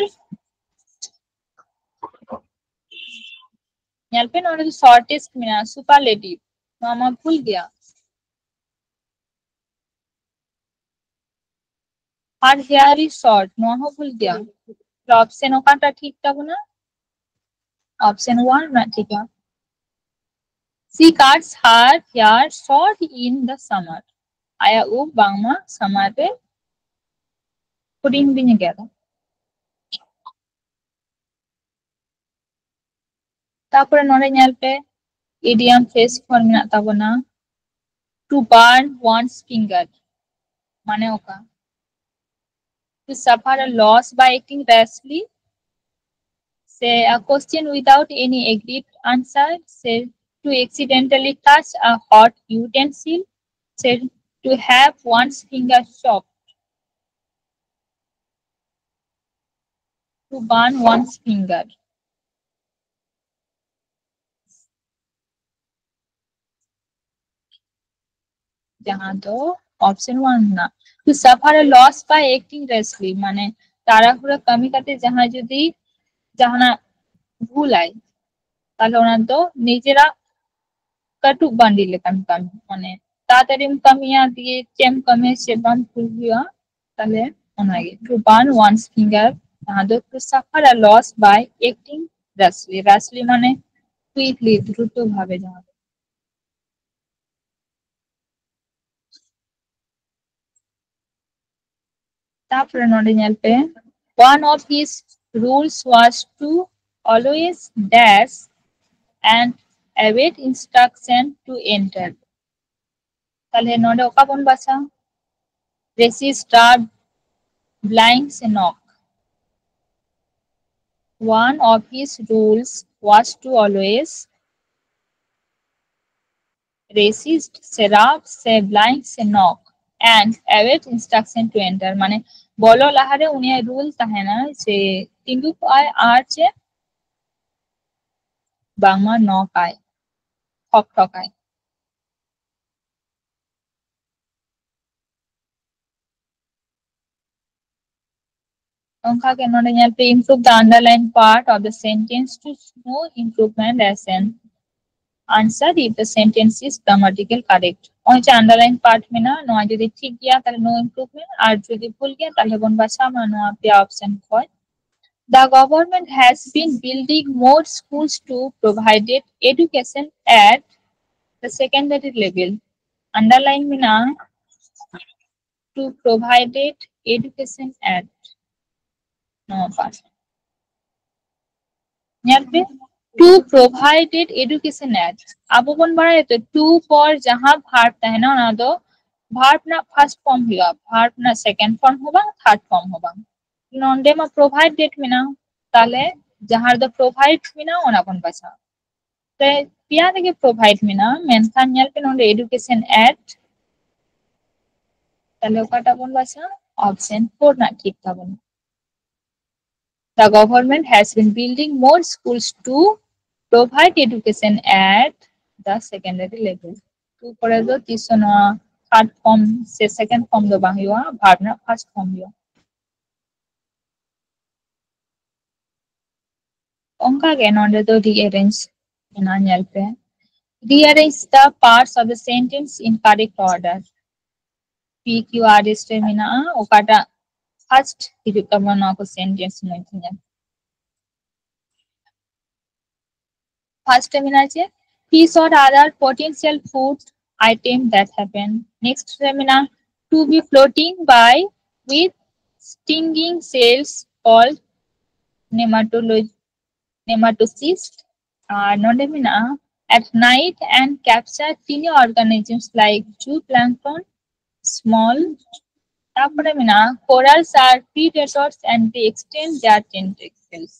ᱧᱮᱞ ᱯᱮ ᱱᱚᱰᱮ ᱫᱚ shortest ᱢᱮᱱᱟᱜᱼᱟ, superlative, ᱱᱚᱣᱟ ᱢᱟ ᱵᱷᱩᱞ ᱜᱮᱭᱟ᱾ Her hair is short, ᱱᱚᱣᱟ ᱦᱚᱸ ᱵᱷᱩᱞ ᱜᱮᱭᱟ᱾ ᱛᱟᱦᱞᱮ option ᱚᱠᱟᱴᱟᱜ ᱴᱷᱤᱠ ᱛᱟᱵᱚᱱᱟ? Option one ᱨᱮᱱᱟᱜ ᱴᱷᱤᱠᱟ᱾ She cuts her hair short in the summer. ᱟᱭᱟᱜ ᱩᱵ ᱵᱟᱝᱢᱟ summer ᱨᱮ ᱦᱩᱰᱤᱧ ᱦᱩᱰᱤᱧ ᱮ ᱜᱮᱫᱟ᱾ ᱛᱟᱯᱚᱨᱮ ᱱᱚᱰᱮ ᱧᱮᱞ ᱯᱮ, idiom phrase ᱠᱷᱚᱱ ᱢᱮᱱᱟᱜ ᱛᱟᱵᱚᱱᱟ to burn one's finger, ᱢᱟᱱᱮ ᱚᱠᱟ? To suffer a loss by acting rashly, ᱥᱮ a question without any agreed answer, ᱥᱮ to accidentally touch a hot utensil, ᱥᱮ to have one's finger chopped, to burn one's finger, ᱡᱟᱦᱟᱸ ᱫᱚ option one ᱨᱮᱱᱟᱜ, to suffer a loss by acting rashly, ᱢᱟᱱᱮ ᱛᱟᱲᱟᱦᱩᱲᱟᱹ ᱠᱟᱹᱢᱤ ᱠᱟᱛᱮ ᱡᱟᱦᱟᱸᱭ ᱡᱩᱫᱤ ᱡᱟᱦᱟᱱᱟᱜ ᱵᱷᱩᱞᱟᱭ, ᱛᱟᱦᱞᱮ ᱚᱱᱟ ᱫᱚ ᱱᱤᱡᱮᱨᱟᱜ ᱠᱟᱹᱴᱩᱵ ᱵᱟᱺᱰᱤ ᱞᱮᱠᱟᱱ ᱠᱟᱹᱢᱤ, ᱢᱟᱱᱮ ᱛᱟᱲᱟᱛᱟᱲᱤᱢ ᱠᱟᱹᱢᱤᱭᱟ, ᱫᱤᱭᱮ ᱪᱮᱫ ᱮᱢ ᱠᱟᱹᱢᱤᱭᱟ ᱪᱮᱫ ᱵᱟᱝ ᱵᱷᱩᱞ ᱦᱩᱭᱩᱜᱼᱟ, ᱛᱟᱦᱞᱮ ᱚᱱᱟᱜᱮ to burn one's finger, ᱡᱟᱦᱟᱸ ᱫᱚ to suffer a loss by acting rashly, rashly ᱢᱟᱱᱮ quickly, ᱫᱨᱩᱛᱚ ᱵᱷᱟᱵᱮ ᱡᱟᱦᱟᱸ ᱫᱚ᱾ ᱛᱟᱯᱚᱨᱮ ᱱᱚᱰᱮ ᱧᱮᱞ ᱯᱮ, one of his rules was to always dash and await instruction to enter. ᱛᱟᱦᱞᱮ ᱱᱚᱰᱮ ᱚᱠᱟ ᱵᱚᱱ ᱵᱟᱪᱷᱟ? Resist, rub, blind ᱥᱮ knock? One of his rules was to always resist ᱥᱮ rub ᱥᱮ blind ᱥᱮ knock and await instruction to enter. ᱢᱟᱱᱮ ᱵᱚᱞᱚ ᱞᱟᱦᱟᱨᱮ ᱩᱱᱤᱭᱟᱜ ᱨᱩᱞ ᱛᱟᱦᱮᱱᱟ ᱡᱮ ᱛᱤᱸᱜᱩ ᱠᱚᱜᱼᱟᱭ ᱟᱨ ᱪᱮᱫ ᱵᱟᱝᱢᱟ knock ᱟᱭ, ᱴᱷᱚᱠ ᱴᱷᱚᱠ ᱟᱭ᱾ ᱚᱱᱠᱟ ᱜᱮ ᱱᱚᱰᱮ ᱧᱮᱞ ᱯᱮ, improve the underline part of the sentence to show improvement as an answer if the sentence is grammatically correct. ᱱᱚᱜᱼᱚᱭ ᱡᱮ underline part ᱢᱮᱱᱟᱜᱼᱟ, ᱱᱚᱣᱟ ᱡᱩᱫᱤ ᱴᱷᱤᱠ ᱜᱮᱭᱟ ᱛᱟᱦᱞᱮ no improvement, ᱟᱨ ᱡᱩᱫᱤ ᱵᱷᱩᱞ ᱜᱮᱭᱟ ᱛᱟᱦᱞᱮ ᱵᱚᱱ ᱵᱟᱪᱷᱟᱣ ᱢᱟ ᱱᱚᱣᱟ ᱯᱮᱭᱟ option ᱠᱷᱚᱱ᱾ The government has been building more schools to provide education at the secondary level. Underline ᱢᱮᱱᱟᱜᱼᱟ, to provided education at ᱱᱚᱣᱟ part. ᱧᱮᱞ ᱯᱮ, to provided education at. ᱟᱵᱚ ᱵᱚᱱ ᱵᱟᱲᱟᱭᱟ ᱛᱚ, to ᱯᱚᱨ ᱡᱟᱦᱟᱸ verb ᱛᱟᱦᱮᱱᱟ ᱚᱱᱟ ᱫᱚ verb ᱨᱮᱱᱟᱜ first form ᱦᱩᱭᱩᱜᱼᱟ, verb ᱨᱮᱱᱟᱜ second form ᱦᱚᱸ ᱵᱟᱝ, third form ᱦᱚᱸ ᱵᱟᱝ᱾ ᱱᱚᱰᱮ ᱢᱟ provided ᱢᱮᱱᱟᱜᱼᱟ, ᱛᱟᱦᱞᱮ ᱡᱟᱦᱟᱸ ᱨᱮᱫᱚ provide ᱢᱮᱱᱟᱜᱼᱟ ᱚᱱᱟ ᱵᱚᱱ ᱵᱟᱪᱷᱟᱣᱟ᱾ ᱛᱮ ᱯᱮᱭᱟ ᱨᱮᱜᱮ provide ᱢᱮᱱᱟᱜᱼᱟ, ᱢᱮᱱᱠᱷᱟᱱ ᱧᱮᱞ ᱯᱮ ᱱᱚᱰᱮ education at, ᱛᱟᱦᱞᱮ ᱚᱠᱟᱴᱟᱜ ᱵᱚᱱ ᱵᱟᱪᱷᱟᱣᱟ? Option four ᱨᱮᱱᱟᱜ ᱴᱷᱤᱠ ᱛᱟᱵᱚᱱ᱾ The government has been building more schools to provide education at the secondary level. To ᱯᱚᱨᱮ ᱫᱚ ᱛᱤᱥ ᱦᱚᱸ ᱱᱚᱣᱟ third form ᱥᱮ second form ᱫᱚ ᱵᱟᱝ ᱦᱩᱭᱩᱜᱼᱟ, verb ᱨᱮᱱᱟᱜ first form ᱦᱩᱭᱩᱜᱼᱟ᱾ ᱚᱱᱠᱟ ᱜᱮ ᱱᱚᱰᱮ ᱫᱚ rearrange ᱢᱮᱱᱟᱜᱼᱟ, ᱧᱮᱞ ᱯᱮ, rearrange the parts of the sentence in correct order. P Q R S ᱨᱮ ᱢᱮᱱᱟᱜᱼᱟ, ᱚᱠᱟᱴᱟᱜ first ᱦᱤᱡᱩᱜ ᱛᱟᱵᱚᱱᱟ ᱱᱚᱣᱟ ᱠᱚ sentence ᱢᱚᱫᱽᱫᱷᱮ ᱧᱮᱞ᱾ First ᱨᱮ ᱢᱮᱱᱟᱜᱼᱟ ᱪᱮᱫ? Fish or other potential food item that happen. Next ᱨᱮ ᱢᱮᱱᱟᱜᱼᱟ to be floating by with stinging cells called nematolo-, nematocyst. ᱟᱨ ᱱᱚᱰᱮ ᱢᱮᱱᱟᱜᱼᱟ at night and capture tiny organisms like zooplankton, small. ᱛᱟᱯᱚᱨᱮ ᱢᱮᱱᱟᱜᱼᱟ, corals are predators and they extend their tentacles.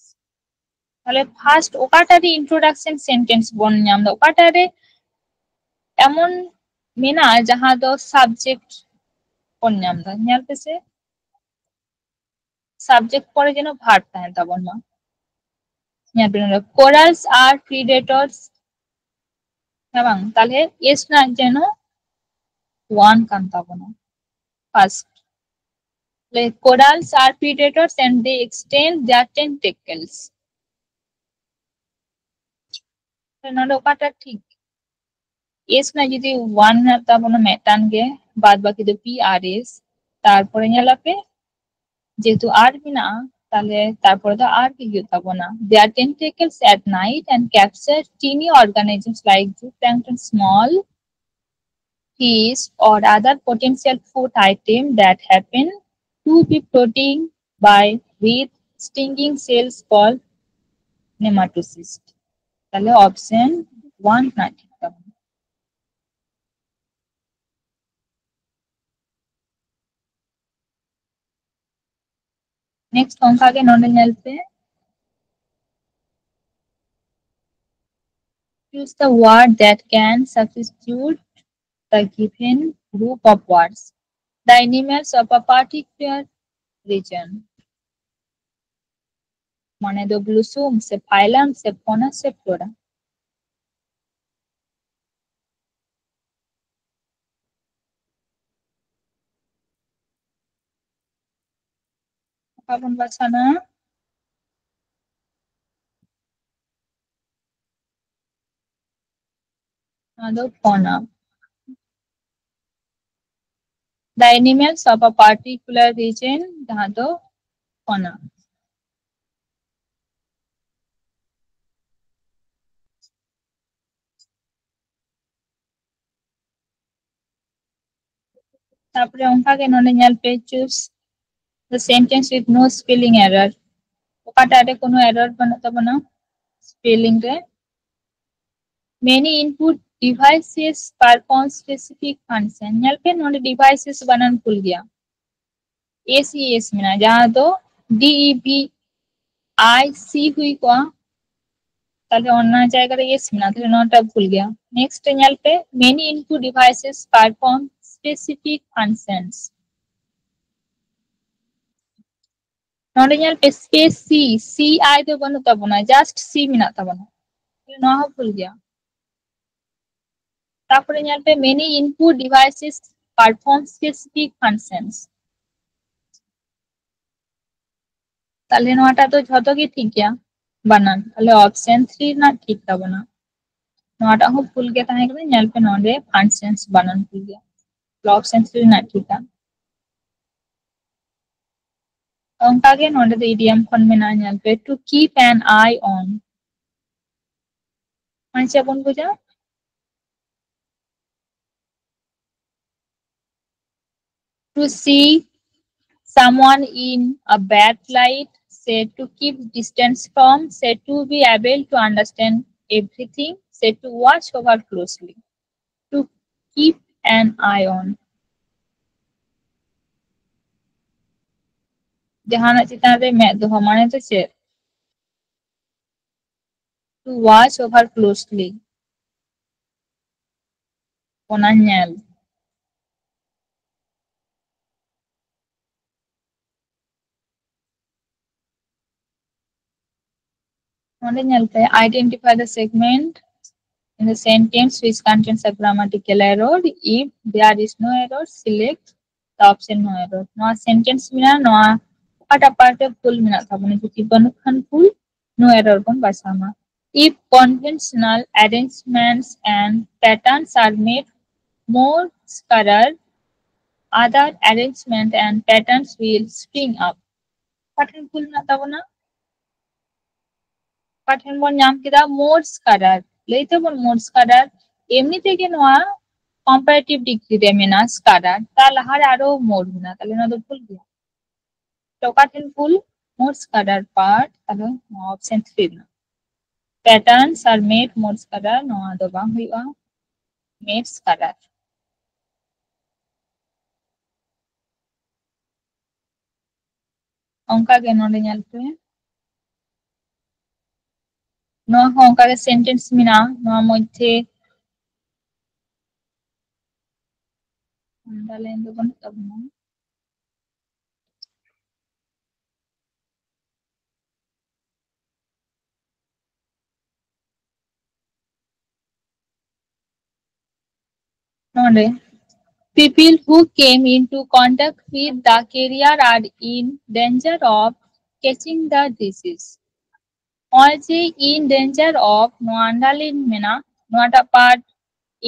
ᱛᱟᱦᱞᱮ first ᱚᱠᱟᱴᱟᱜ ᱨᱮ introduction sentence ᱵᱚᱱ ᱧᱟᱢ ᱮᱫᱟ? ᱚᱠᱟᱴᱟᱜ ᱨᱮ ᱮᱢᱚᱱ ᱢᱮᱱᱟᱜᱼᱟ ᱡᱟᱦᱟᱸ ᱫᱚ subject ᱵᱚᱱ ᱧᱟᱢ ᱮᱫᱟ? ᱧᱮᱞ ᱯᱮᱥᱮ, subject ᱯᱚᱨᱮ ᱡᱮᱱᱚ verb ᱛᱟᱦᱮᱱ ᱛᱟᱵᱚᱱ ᱢᱟ᱾ ᱧᱮᱞ ᱯᱮ ᱱᱚᱰᱮ, corals are predators, ᱦᱮᱸ ᱵᱟᱝ? ᱛᱟᱦᱞᱮ S ᱨᱮᱱᱟᱜ ᱡᱮᱱᱚ one ᱠᱟᱱ ᱛᱟᱵᱚᱱᱟ first᱾ ᱛᱟᱦᱞᱮ corals are predators and they extend their tentacles. ᱱᱚᱰᱮ ᱚᱠᱟᱴᱟᱜ ᱴᱷᱤᱠ? S ᱨᱮᱱᱟᱜ ᱡᱩᱫᱤ one ᱢᱮᱱᱟᱜ ᱛᱟᱵᱚᱱᱟ ᱢᱤᱫᱴᱟᱝ ᱜᱮ, ᱵᱟᱫ ᱵᱟᱹᱠᱤ ᱫᱚ P R S, ᱛᱟᱨᱯᱚᱨᱮ ᱧᱮᱞᱟᱯᱮ ᱡᱮᱦᱮᱛᱩ R ᱢᱮᱱᱟᱜᱼᱟ, ᱛᱟᱦᱞᱮ ᱛᱟᱨᱯᱚᱨᱮ ᱫᱚ R ᱜᱮ ᱦᱩᱭᱩᱜ ᱛᱟᱵᱚᱱᱟ᱾ Their tentacles at night and capture tiny organisms like zooplankton, small fish or other potential food item that happen to be floating by with stinging cells called nematocyst. ᱛᱟᱦᱞᱮ option one ᱨᱮᱱᱟᱜ ᱴᱷᱤᱠ ᱛᱟᱵᱚᱱᱟ᱾ Next ᱚᱱᱠᱟ ᱜᱮ ᱱᱚᱰᱮ ᱧᱮᱞ ᱯᱮ, choose the word that can substitute the given group of words. The animals of a particular region. ᱢᱟᱱᱮ ᱫᱚ ᱜᱞᱩᱥᱳᱢ ᱥᱮ ᱯᱷᱟᱭᱞᱟᱢ ᱥᱮ ᱯᱷᱚᱱᱟ ᱥᱮ ᱯᱷᱞᱳᱨᱟ᱾ ᱚᱠᱟ ᱵᱚᱱ ᱵᱟᱪᱷᱟᱣᱟ? ᱱᱚᱣᱟ ᱫᱚ ᱯᱷᱚᱱᱟ᱾ The animals of a particular region, ᱡᱟᱦᱟᱸ ᱫᱚ ᱯᱷᱚᱱᱟ᱾ ᱛᱟᱯᱚᱨᱮ ᱚᱱᱠᱟ ᱜᱮ ᱱᱚᱰᱮ ᱧᱮᱞ ᱯᱮ, choose the sentence with no spelling error. ᱚᱠᱟᱴᱟᱜ ᱨᱮ ᱠᱳᱱᱳ error ᱵᱟᱹᱱᱩᱜ ᱛᱟᱵᱚᱱᱟ spelling ᱨᱮ? Many input devices perform specific function. ᱧᱮᱞ ᱯᱮ, ᱱᱚᱰᱮ devices ᱵᱟᱱᱟᱱ ᱵᱷᱩᱞ ᱜᱮᱭᱟ, S E S ᱢᱮᱱᱟᱜᱼᱟ, ᱡᱟᱦᱟᱸ ᱫᱚ D E V I C ᱦᱩᱭ ᱠᱚᱜᱼᱟ, ᱛᱟᱦᱞᱮ ᱚᱱᱟ ᱡᱟᱭᱜᱟ ᱨᱮ S ᱢᱮᱱᱟᱜᱼᱟ, ᱛᱟᱦᱞᱮ ᱱᱚᱣᱟᱴᱟᱜ ᱵᱷᱩᱞ ᱜᱮᱭᱟ᱾ Next ᱨᱮ ᱧᱮᱞ ᱯᱮ, many input devices perform specific functions. ᱱᱚᱰᱮ ᱧᱮᱞ ᱯᱮ, space C, C I ᱫᱚ ᱵᱟᱹᱱᱩᱜ ᱛᱟᱵᱚᱱᱟ, just C ᱢᱮᱱᱟᱜ ᱛᱟᱵᱚᱱᱟ, ᱱᱚᱣᱟ ᱦᱚᱸ ᱵᱷᱩᱞ ᱜᱮᱭᱟ᱾ ᱛᱟᱯᱚᱨᱮ ᱧᱮᱞ ᱯᱮ, many input devices perform specific functions. ᱛᱟᱦᱞᱮ ᱱᱚᱣᱟᱴᱟᱜ ᱫᱚ ᱡᱷᱚᱛᱚ ᱜᱮ ᱴᱷᱤᱠ ᱜᱮᱭᱟ, ᱵᱟᱱᱟᱨ᱾ ᱛᱟᱦᱞᱮ option three ᱨᱮᱱᱟᱜ ᱴᱷᱤᱠ ᱛᱟᱵᱚᱱᱟ᱾ ᱱᱚᱣᱟᱴᱟᱜ ᱦᱚᱸ ᱵᱷᱩᱞ ᱜᱮ ᱛᱟᱦᱮᱸ ᱠᱟᱱᱟ, ᱧᱮᱞ ᱯᱮ ᱱᱚᱰᱮ functions ᱵᱟᱱᱟᱨ ᱵᱷᱩᱞ ᱜᱮᱭᱟ, option three ᱨᱮᱱᱟᱜ ᱴᱷᱤᱠᱟ᱾ ᱚᱱᱠᱟᱜᱮ ᱱᱚᱰᱮ ᱫᱚ idiom ᱠᱷᱚᱱ ᱢᱮᱱᱟᱜᱼᱟ, ᱧᱮᱞ ᱯᱮ, to keep an eye on᱾ ᱢᱟᱱᱮ ᱪᱮᱫ ᱵᱚᱱ ᱵᱩᱡᱟ? To see someone in a bad light, say to keep distance from, say to be able to understand everything, say to watch over closely, to keep an eye on. ᱡᱟᱦᱟᱱᱟᱜ ᱪᱮᱛᱟᱱ ᱨᱮ ᱢᱮᱫ ᱫᱚᱦᱚ ᱢᱟᱱᱮ ᱫᱚ ᱪᱮᱫ? To watch over closely. ᱚᱱᱟ ᱧᱮᱞ᱾ ᱱᱚᱰᱮ ᱧᱮᱞ ᱯᱮ, identify the segment in the sentence which contains a grammatical error. If there is no error, select the option no error. ᱱᱚᱣᱟ sentence ᱢᱮᱱᱟᱜᱼᱟ, ᱱᱚᱣᱟ ᱚᱠᱟᱴᱟᱜ part ᱨᱮ ᱵᱷᱩᱞ ᱢᱮᱱᱟᱜ ᱛᱟᱵᱚᱱᱟ? ᱡᱩᱫᱤ ᱵᱟᱹᱱᱩᱜ ᱠᱷᱟᱱ ᱵᱷᱩᱞ, no error ᱵᱚᱱ ᱵᱟᱪᱷᱟᱣ ᱢᱟ᱾ If conventional arrangements and patterns are made more scatter, other arrangement and patterns will spring up. ᱚᱠᱟ ᱴᱷᱮᱱ ᱵᱷᱩᱞ ᱢᱮᱱᱟᱜ ᱛᱟᱵᱚᱱᱟ? ᱚᱠᱟ ᱴᱷᱮᱱ ᱵᱚᱱ ᱧᱟᱢ ᱠᱮᱫᱟ? More scatter᱾ ᱞᱟᱹᱭ ᱛᱟᱵᱚᱱ more scatter, ᱮᱢᱱᱤ ᱛᱮᱜᱮ ᱱᱚᱣᱟ comparative degree ᱨᱮ ᱢᱮᱱᱟᱜᱼᱟ scatter, ᱛᱟᱨ ᱞᱟᱦᱟᱨᱮ ᱟᱨᱚ more ᱢᱮᱱᱟᱜᱼᱟ, ᱛᱟᱦᱞᱮ ᱱᱚᱣᱟ ᱫᱚ ᱵᱷᱩᱞ ᱜᱮᱭᱟ᱾ ᱛᱚ ᱚᱠᱟ ᱴᱷᱮᱱ ᱵᱷᱩᱞ? More scatter part, ᱛᱟᱦᱞᱮ ᱱᱚᱣᱟ option three ᱨᱮᱱᱟᱜ᱾ patterns are made more scatter, ᱱᱚᱣᱟ ᱫᱚ ᱵᱟᱝ ᱦᱩᱭᱩᱜᱼᱟ, made scatter᱾ ᱚᱱᱠᱟ ᱜᱮ ᱱᱚᱰᱮ ᱧᱮᱞ ᱯᱮ, ᱱᱚᱣᱟ ᱦᱚᱸ ᱚᱱᱠᱟ ᱜᱮ sentence ᱢᱮᱱᱟᱜᱼᱟ, ᱱᱚᱣᱟ ᱢᱚᱫᱽᱫᱷᱮ underline ᱫᱚ ᱵᱟᱹᱱᱩᱜ ᱛᱟᱵᱚᱱᱟ᱾ ᱱᱚᱰᱮ, people who came into contact with the carrier are in danger of catching the disease. ᱱᱚᱜᱼᱚᱭ ᱡᱮ in danger of, ᱱᱚᱣᱟ underline ᱢᱮᱱᱟᱜ, ᱱᱚᱣᱟᱴᱟᱜ part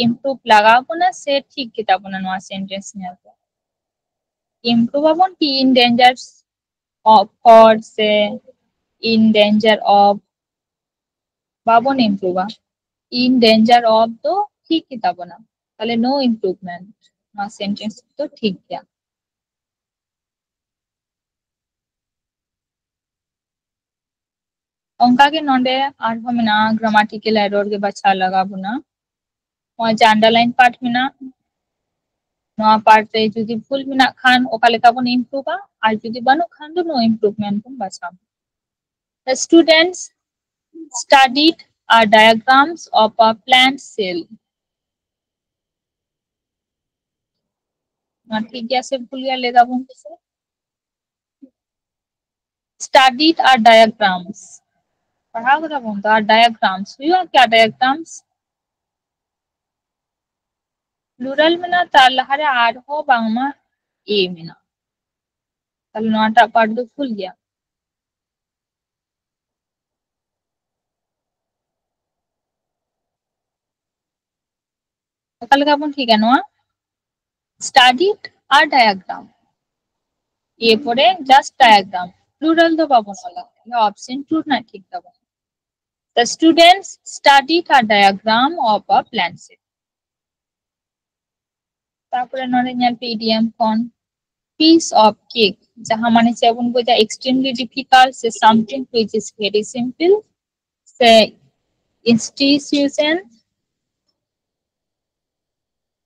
improve ᱞᱟᱜᱟᱣ ᱵᱚᱱᱟ ᱥᱮ ᱴᱷᱤᱠ ᱜᱮᱛᱟ ᱵᱚᱱᱟ? ᱱᱚᱣᱟ sentence ᱧᱮᱞ ᱯᱮ, improve ᱟᱵᱚᱱ ᱠᱤ in danger of for ᱥᱮ in danger of? ᱵᱟᱵᱚᱱ improveᱟ, in danger of ᱫᱚ ᱴᱷᱤᱠ ᱜᱮᱛᱟ ᱵᱚᱱᱟ, ᱛᱟᱦᱞᱮ no improvement, ᱱᱚᱣᱟ sentence ᱫᱚ ᱴᱷᱤᱠ ᱜᱮᱭᱟ᱾ ᱚᱱᱠᱟᱜᱮ ᱱᱚᱰᱮ ᱟᱨᱦᱚᱸ ᱢᱮᱱᱟᱜᱼᱟ, grammatical error ᱜᱮ ᱵᱟᱪᱷᱟᱣ ᱞᱟᱜᱟᱣ ᱵᱚᱱᱟ᱾ ᱱᱚᱣᱟ ᱡᱮ underline part ᱢᱮᱱᱟᱜ, ᱱᱚᱣᱟ part ᱨᱮ ᱡᱩᱫᱤ ᱵᱷᱩᱞ ᱢᱮᱱᱟᱜ ᱠᱷᱟᱱ ᱚᱠᱟ ᱞᱮᱠᱟ ᱵᱚᱱ improveᱟ, ᱟᱨ ᱡᱩᱫᱤ ᱵᱟᱹᱱᱩᱜ ᱠᱷᱟᱱ ᱫᱚ no improvement ᱵᱚᱱ ᱵᱟᱪᱷᱟᱣᱟ᱾ The students studied a diagrams of a plant cell. ᱱᱚᱣᱟ ᱴᱷᱤᱠ ᱜᱮᱭᱟ ᱥᱮ ᱵᱷᱩᱞ ᱜᱮᱭᱟ, ᱞᱟᱹᱭ ᱛᱟᱵᱚᱱ ᱯᱮᱥᱮ᱾ Studied a diagrams, ᱯᱟᱲᱦᱟᱣ ᱠᱟᱫᱟ ᱵᱚᱱ ᱛᱚ, ᱟᱨ diagrams ᱦᱩᱭᱩᱜᱼᱟ ᱠᱤ? ᱟᱨ diagrams plural ᱢᱮᱱᱟᱜᱼᱟ, ᱛᱟᱨ ᱞᱟᱦᱟᱨᱮ ᱟᱨᱦᱚᱸ ᱵᱟᱝᱢᱟ a ᱢᱮᱱᱟᱜᱼᱟ, ᱛᱟᱦᱞᱮ ᱱᱚᱣᱟᱴᱟᱜ part ᱫᱚ ᱵᱷᱩᱞ ᱜᱮᱭᱟ᱾ ᱚᱠᱟ ᱞᱮᱠᱟ ᱵᱚᱱ ᱴᱷᱤᱠᱟ ᱱᱚᱣᱟ? Studied a diagram, ᱮᱨᱯᱚᱨᱮ just diagram, plural ᱫᱚ ᱵᱟᱵᱚᱱ ᱚᱞᱟ, option two ᱨᱮᱱᱟᱜ ᱴᱷᱤᱠ ᱛᱟᱵᱚᱱ᱾ The students studied a diagram of a plant cell. ᱛᱟᱨᱯᱚᱨᱮ ᱱᱚᱰᱮ ᱧᱮᱞ ᱯᱮ idiom ᱠᱷᱚᱱ, piece of cake, ᱡᱟᱦᱟᱸ ᱢᱟᱱᱮ ᱪᱮᱫ ᱵᱚᱱ ᱵᱩᱡᱟ? Extremely difficult ᱥᱮ something which is very simple, ᱥᱮ institution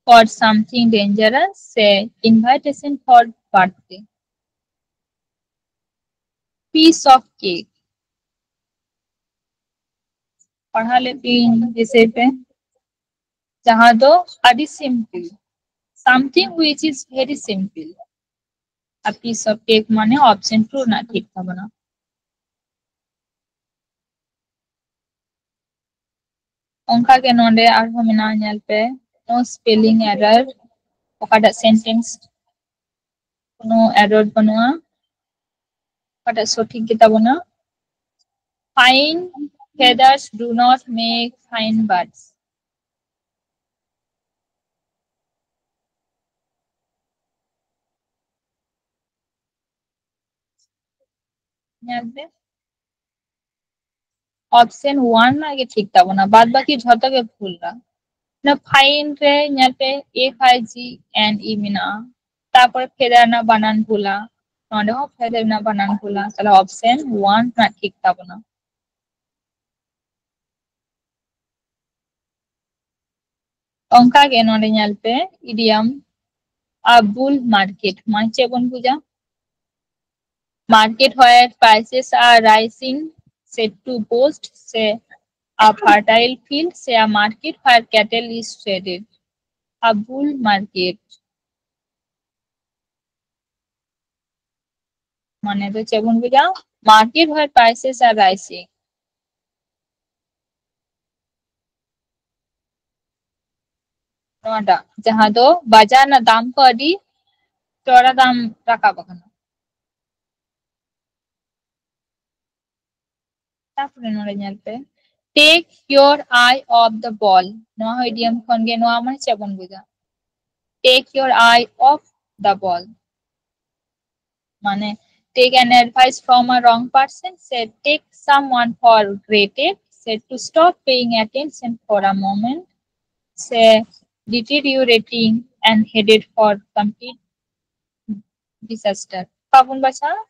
for something dangerous, ᱥᱮ invitation for birthday. Piece of cake. ᱯᱟᱲᱦᱟᱣ ᱞᱮᱫ ᱯᱮ ᱤᱧ ᱫᱤᱥᱟᱹᱭ ᱯᱮ, ᱡᱟᱦᱟᱸ ᱫᱚ ᱟᱹᱰᱤ simple, something which is very simple. A piece of cake ᱢᱟᱱᱮ option two ᱨᱮᱱᱟᱜ ᱴᱷᱤᱠ ᱛᱟᱵᱚᱱᱟ᱾ ᱚᱱᱠᱟ ᱜᱮ ᱱᱚᱰᱮ ᱟᱨᱦᱚᱸ ᱢᱮᱱᱟᱜᱼᱟ, ᱧᱮᱞ ᱯᱮ, no spelling error, ᱚᱠᱟᱴᱟᱜ sentence ᱠᱳᱱᱳ error ᱵᱟᱹᱱᱩᱜᱼᱟ, ᱚᱠᱟᱴᱟᱜ ᱥᱚᱴᱷᱤᱠ ᱜᱮᱛᱟ ᱵᱚᱱᱟ᱾ Fine feathers do not make fine birds. ᱧᱮᱞ ᱯᱮ, option one ᱨᱮᱱᱟᱜ ᱜᱮ ᱴᱷᱤᱠ ᱛᱟᱵᱚᱱᱟ, ᱵᱟᱫ ᱵᱟᱹᱠᱤ ᱡᱷᱚᱛᱚ ᱜᱮ ᱵᱷᱩᱞᱟ᱾ ᱚᱱᱟ fine ᱨᱮ ᱧᱮᱞ ᱯᱮ, F I G N E ᱢᱮᱱᱟᱜᱼᱟ, ᱛᱟᱨᱯᱚᱨᱮ feather ᱨᱮᱱᱟᱜ ᱵᱟᱱᱟᱱ ᱵᱷᱩᱞᱟ, ᱱᱚᱰᱮ ᱦᱚᱸ feather ᱨᱮᱱᱟᱜ ᱵᱟᱱᱟᱱ ᱵᱷᱩᱞᱟ, ᱛᱟᱦᱞᱮ option one ᱨᱮᱱᱟᱜ ᱴᱷᱤᱠ ᱛᱟᱵᱚᱱᱟ᱾ ᱚᱱᱠᱟ ᱜᱮ ᱱᱚᱰᱮ ᱧᱮᱞ ᱯᱮ, idiom, a bull market ᱢᱟᱱᱮ ᱪᱮᱫ ᱵᱚᱱ ᱵᱩᱡᱟ? Market where prices are rising, set to boost, ᱥᱮ a fertile field, ᱥᱮ a market where cattle is traded. A bull market ᱢᱟᱱᱮ ᱫᱚ ᱪᱮᱫ ᱵᱚᱱ ᱵᱩᱡᱟ? Market where prices are rising. ᱱᱚᱣᱟᱴᱟᱜ ᱡᱟᱦᱟᱸ ᱫᱚ ᱵᱟᱡᱟᱨ ᱨᱮᱱᱟᱜ ᱫᱟᱢ ᱠᱚ ᱟᱹᱰᱤ ᱪᱚᱲᱟ ᱫᱟᱢ ᱨᱟᱠᱟᱵ ᱟᱠᱟᱱᱟ᱾ ᱛᱟᱨᱯᱚᱨᱮ ᱱᱚᱰᱮ ᱧᱮᱞ ᱯᱮ, take your eye off the ball. ᱱᱚᱣᱟ ᱦᱚᱸ idiom ᱠᱷᱚᱱ ᱜᱮ᱾ ᱱᱚᱣᱟ ᱢᱟᱱᱮ ᱪᱮᱫ ᱵᱚᱱ ᱵᱩᱡᱟ? Take your eye off the ball ᱢᱟᱱᱮ take an advice from a wrong person, ᱥᱮ take someone for granted, ᱥᱮ to stop paying attention for a moment, ᱥᱮ deteriorating and headed for complete disaster. ᱚᱠᱟ ᱵᱚᱱ ᱵᱟᱪᱷᱟᱣᱟ?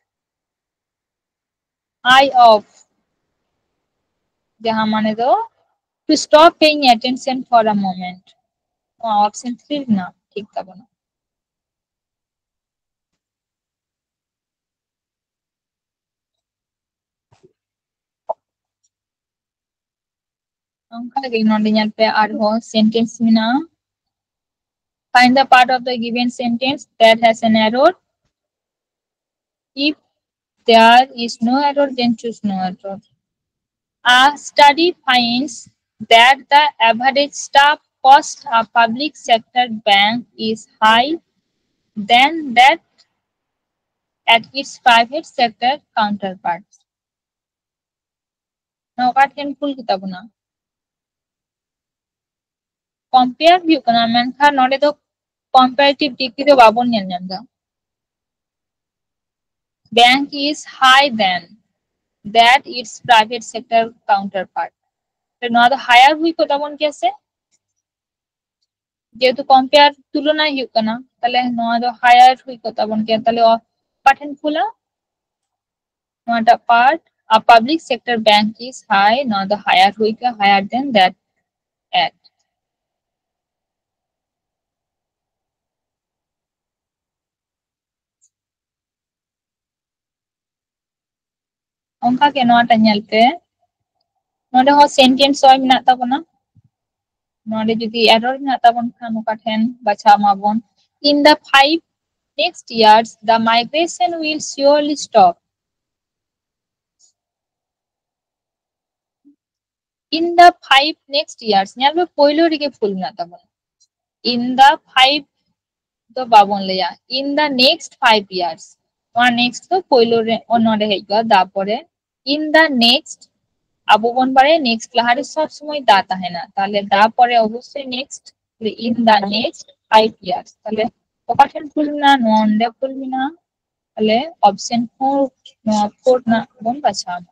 Eye off, ᱡᱟᱦᱟᱸ ᱢᱟᱱᱮ ᱫᱚ Stop paying attention for a moment. ᱱᱚᱣᱟ option three ᱨᱮᱱᱟᱜ ᱴᱷᱤᱠ ᱛᱟᱵᱚᱱᱟ᱾ ᱚᱱᱠᱟ ᱜᱮ ᱱᱚᱰᱮ ᱧᱮᱞ ᱯᱮ, ᱟᱨᱦᱚᱸ sentence ᱢᱮᱱᱟᱜᱼᱟ. Find the part of the given sentence that has an error. If there is no error, then choose no error. A study finds that the average staff cost a public sector bank is high than that at its private sector counterparts. ᱱᱚᱣᱟ ᱚᱠᱟ ᱴᱷᱮᱱ ᱵᱷᱩᱞ ᱜᱮᱛᱟ ᱵᱚᱱᱟ? Compare ᱦᱩᱭᱩᱜ ᱠᱟᱱᱟ, ᱢᱮᱱᱠᱷᱟᱱ ᱱᱚᱰᱮ ᱫᱚ comparative degree ᱫᱚ ᱵᱟᱵᱚᱱ ᱧᱮᱞ ᱧᱟᱢ ᱮᱫᱟ. Bank is high than that its private sector counterpart. ᱱᱚᱣᱟ ᱫᱚ higher ᱦᱩᱭ ᱠᱚᱜ ᱛᱟᱵᱚᱱ ᱜᱮᱭᱟ ᱥᱮ? ᱡᱮᱦᱮᱛᱩ compare, ᱛᱩᱞᱚᱱᱟ ᱦᱩᱭᱩᱜ ᱠᱟᱱᱟ, ᱛᱟᱦᱞᱮ ᱱᱚᱣᱟ ᱫᱚ higher ᱦᱩᱭ ᱠᱚᱜ ᱛᱟᱵᱚᱱ ᱜᱮᱭᱟ. ᱛᱟᱦᱞᱮ ᱚᱠᱟ ᱴᱷᱮᱱ ᱵᱷᱩᱞᱟ? ᱱᱚᱣᱟᱴᱟᱜ part, a public sector bank is high, ᱱᱚᱣᱟ ᱫᱚ higher ᱦᱩᱭ ᱠᱚᱜᱼᱟ, higher than that at. ᱚᱱᱠᱟ ᱜᱮ ᱱᱚᱣᱟᱴᱟᱜ ᱧᱮᱞ ᱯᱮ, ᱱᱚᱰᱮ ᱦᱚᱸ sentence ᱦᱚᱸ ᱢᱮᱱᱟᱜ ᱛᱟᱵᱚᱱᱟ. ᱱᱚᱰᱮ ᱡᱩᱫᱤ error ᱢᱮᱱᱟᱜ ᱛᱟᱵᱚᱱ ᱠᱷᱟᱱ, ᱚᱠᱟ ᱴᱷᱮᱱ ᱵᱟᱪᱷᱟᱣ ᱢᱟᱵᱚᱱ? In the five next years, the migration will surely stop. In the five next years, ᱧᱮᱞ ᱯᱮ, ᱯᱳᱭᱞᱳ ᱨᱮᱜᱮ ᱵᱷᱩᱞ ᱢᱮᱱᱟᱜ ᱛᱟᱵᱚᱱᱟ. In the five ᱫᱚ ᱵᱟᱵᱚᱱ ᱞᱟᱹᱭᱟ, in the next five years. ᱱᱚᱣᱟ next ᱫᱚ ᱯᱳᱭᱞᱳ ᱨᱮ, ᱚ, ᱱᱚᱰᱮ ᱦᱮᱡ ᱠᱚᱜᱼᱟ, ᱫᱟ ᱯᱚᱨᱮ. In the next, ᱟᱵᱚ ᱵᱚᱱ ᱵᱟᱲᱟᱭᱟ next ᱞᱟᱦᱟᱨᱮ ᱥᱚᱵ ᱥᱚᱢᱚᱭ ᱫᱟ ᱛᱟᱦᱮᱱᱟ, ᱛᱟᱦᱞᱮ ᱫᱟ ᱯᱚᱨᱮ ᱚᱵᱚᱥᱥᱳᱭ next, in the next five years. ᱛᱟᱦᱞᱮ ᱚᱠᱟ ᱴᱷᱮᱱ ᱵᱷᱩᱞ ᱢᱮᱱᱟᱜᱼᱟ? ᱱᱚᱰᱮ ᱵᱷᱩᱞ ᱢᱮᱱᱟᱜᱼᱟ. ᱛᱟᱦᱞᱮ option four, ᱱᱚᱣᱟ four ᱨᱮᱱᱟᱜ ᱵᱚᱱ ᱵᱟᱪᱷᱟᱣᱟ.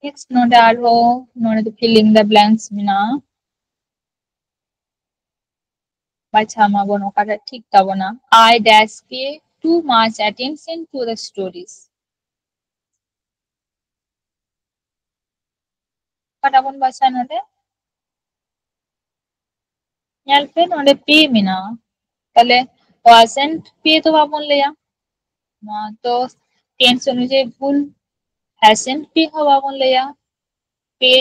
Next ᱱᱚᱰᱮ ᱟᱨᱦᱚᱸ ᱱᱚᱰᱮ ᱫᱚ filling the blanks ᱢᱮᱱᱟᱜᱼᱟ. ᱵᱟᱪᱷᱟᱣ ᱢᱟᱵᱚᱱ ᱚᱠᱟᱴᱟᱜ ᱴᱷᱤᱠ ᱛᱟᱵᱚᱱᱟ. I dash pay too much attention to the stories. ᱚᱠᱟᱴᱟᱜ ᱵᱚᱱ ᱵᱟᱪᱷᱟᱣᱟ ᱱᱚᱰᱮ? ᱧᱮᱞ ᱯᱮ, ᱱᱚᱰᱮ pay ᱢᱮᱱᱟᱜᱼᱟ, ᱛᱟᱦᱞᱮ wasn't pay ᱫᱚ ᱵᱟᱵᱚᱱ ᱞᱟᱹᱭᱟ, ᱱᱚᱣᱟ ᱫᱚ tense ᱚᱱᱩᱡᱟᱭᱤ ᱵᱷᱩᱞ᱾ Hasn't pay ᱦᱚᱸ ᱵᱟᱵᱚᱱ ᱞᱟᱹᱭᱟ, pay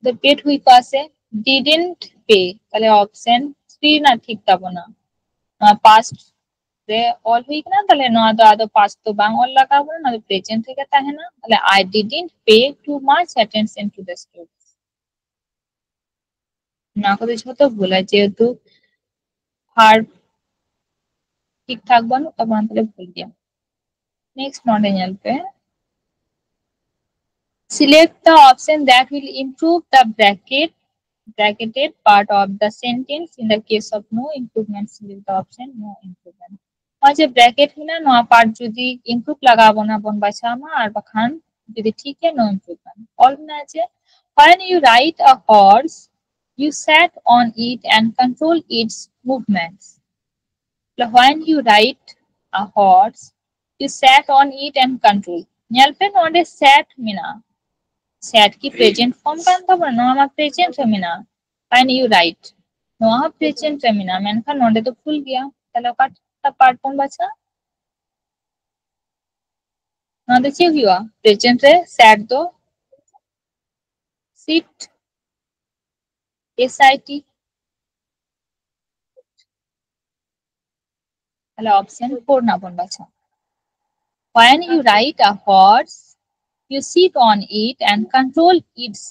ᱫᱚ paid ᱦᱩᱭ ᱠᱚᱜᱼᱟ ᱥᱮ? Didn't pay, ᱛᱟᱦᱞᱮ option three ᱨᱮᱱᱟᱜ ᱴᱷᱤᱠ ᱛᱟᱵᱚᱱᱟ᱾ ᱱᱚᱣᱟ past ᱨᱮ ᱚᱞ ᱦᱩᱭ ᱠᱟᱱᱟ, ᱛᱟᱦᱞᱮ ᱱᱚᱣᱟ ᱫᱚ ᱟᱫᱚ past ᱫᱚ ᱵᱟᱝ ᱚᱞ ᱞᱟᱜᱟᱣ ᱵᱚᱱᱟ, ᱱᱚᱣᱟ ᱫᱚ present ᱨᱮᱜᱮ ᱛᱟᱦᱮᱱᱟ᱾ ᱛᱟᱦᱞᱮ I didn't pay too much attention to the students. ᱱᱚᱣᱟ ᱠᱚᱫᱚ ᱡᱷᱚᱛᱚ ᱵᱷᱩᱞᱟ, ᱡᱮᱦᱮᱛᱩ verb ᱴᱷᱤᱠ ᱴᱷᱟᱠ ᱵᱟᱹᱱᱩᱜ ᱛᱟᱵᱚᱱᱟ, ᱛᱟᱦᱞᱮ ᱵᱷᱩᱞ ᱜᱮᱭᱟ᱾ Next ᱱᱚᱰᱮ ᱧᱮᱞ ᱯᱮ, select the option that will improve the bracket bracketed part of the sentence. In the case of no improvement, select the option no improvement. ᱱᱚᱣᱟ ᱡᱮ bracket ᱢᱮᱱᱟᱜᱼᱟ, ᱱᱚᱣᱟ part ᱡᱩᱫᱤ improve ᱞᱟᱜᱟᱣ ᱵᱚᱱᱟ ᱵᱚᱱ ᱵᱟᱪᱷᱟᱣ ᱢᱟ, ᱟᱨ ᱵᱟᱠᱷᱟᱱ ᱡᱩᱫᱤ ᱴᱷᱤᱠ ᱜᱮᱭᱟ, no improvement. ᱚᱞ ᱢᱮᱱᱟᱜᱼᱟ ᱡᱮ, when you ride a horse, you sat on it and control its movements. When you ride a horse, you sat on it and control. ᱧᱮᱞ ᱯᱮ, ᱱᱚᱰᱮ sat ᱢᱮᱱᱟᱜᱼᱟ᱾ Sat ᱠᱤ present form ᱠᱟᱱ ᱛᱟᱵᱚᱱᱟ? ᱱᱚᱣᱟ ᱢᱟ present ᱨᱮ ᱢᱮᱱᱟᱜᱼᱟ᱾ When you ride, ᱱᱚᱣᱟ ᱦᱚᱸ present ᱨᱮ ᱢᱮᱱᱟᱜᱼᱟ, ᱢᱮᱱᱠᱷᱟᱱ ᱱᱚᱰᱮ ᱫᱚ ᱵᱷᱩᱞ ᱜᱮᱭᱟ᱾ ᱛᱟᱦᱞᱮ ᱚᱠᱟᱴᱟᱜ part ᱵᱚᱱ ᱵᱟᱪᱷᱟᱣᱟ? ᱱᱚᱣᱟ ᱫᱚ ᱪᱮᱫ ᱦᱩᱭᱩᱜᱼᱟ? Present ᱨᱮ sat ᱫᱚ sit, S I T. ᱛᱟᱦᱞᱮ option four ᱨᱮᱱᱟᱜ ᱵᱚᱱ ᱵᱟᱪᱷᱟᱣᱟ᱾ When you ride a horse, you sit on it and control its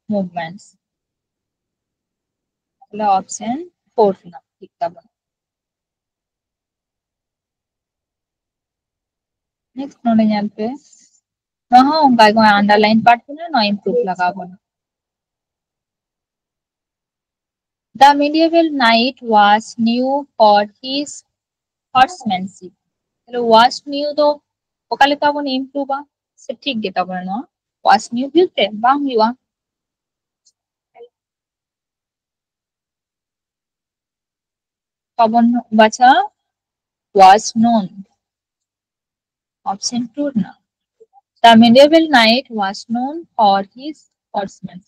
movements. ᱛᱟᱦᱞᱮ option four ᱨᱮᱱᱟᱜ ᱴᱷᱤᱠ ᱛᱟᱵᱚᱱ᱾ Next ᱱᱚᱰᱮ ᱧᱮᱞ ᱯᱮ, ᱱᱚᱣᱟ ᱦᱚᱸ ᱚᱱᱠᱟ ᱜᱮ underline part ᱠᱟᱱᱟ, ᱱᱚᱣᱟ improve ᱞᱟᱜᱟᱣ ᱵᱚᱱᱟ᱾ The medieval knight was known for his horsemanship. ᱛᱟᱦᱞᱮ was known ᱫᱚ ᱚᱠᱟ ᱞᱮᱠᱟ ᱵᱚᱱ improveᱟ? ᱥᱮ ᱴᱷᱤᱠ ᱜᱮ ᱛᱟᱵᱚᱱᱟ ᱱᱚᱣᱟ? Was known ᱦᱩᱭᱩᱜ ᱛᱮ? ᱵᱟᱝ ᱦᱩᱭᱩᱜᱼᱟ᱾ ᱵᱟᱵᱚᱱ ᱵᱟᱪᱷᱟᱣᱟ was known, option two ᱨᱮᱱᱟᱜ᱾ The medieval knight was known for his horseman.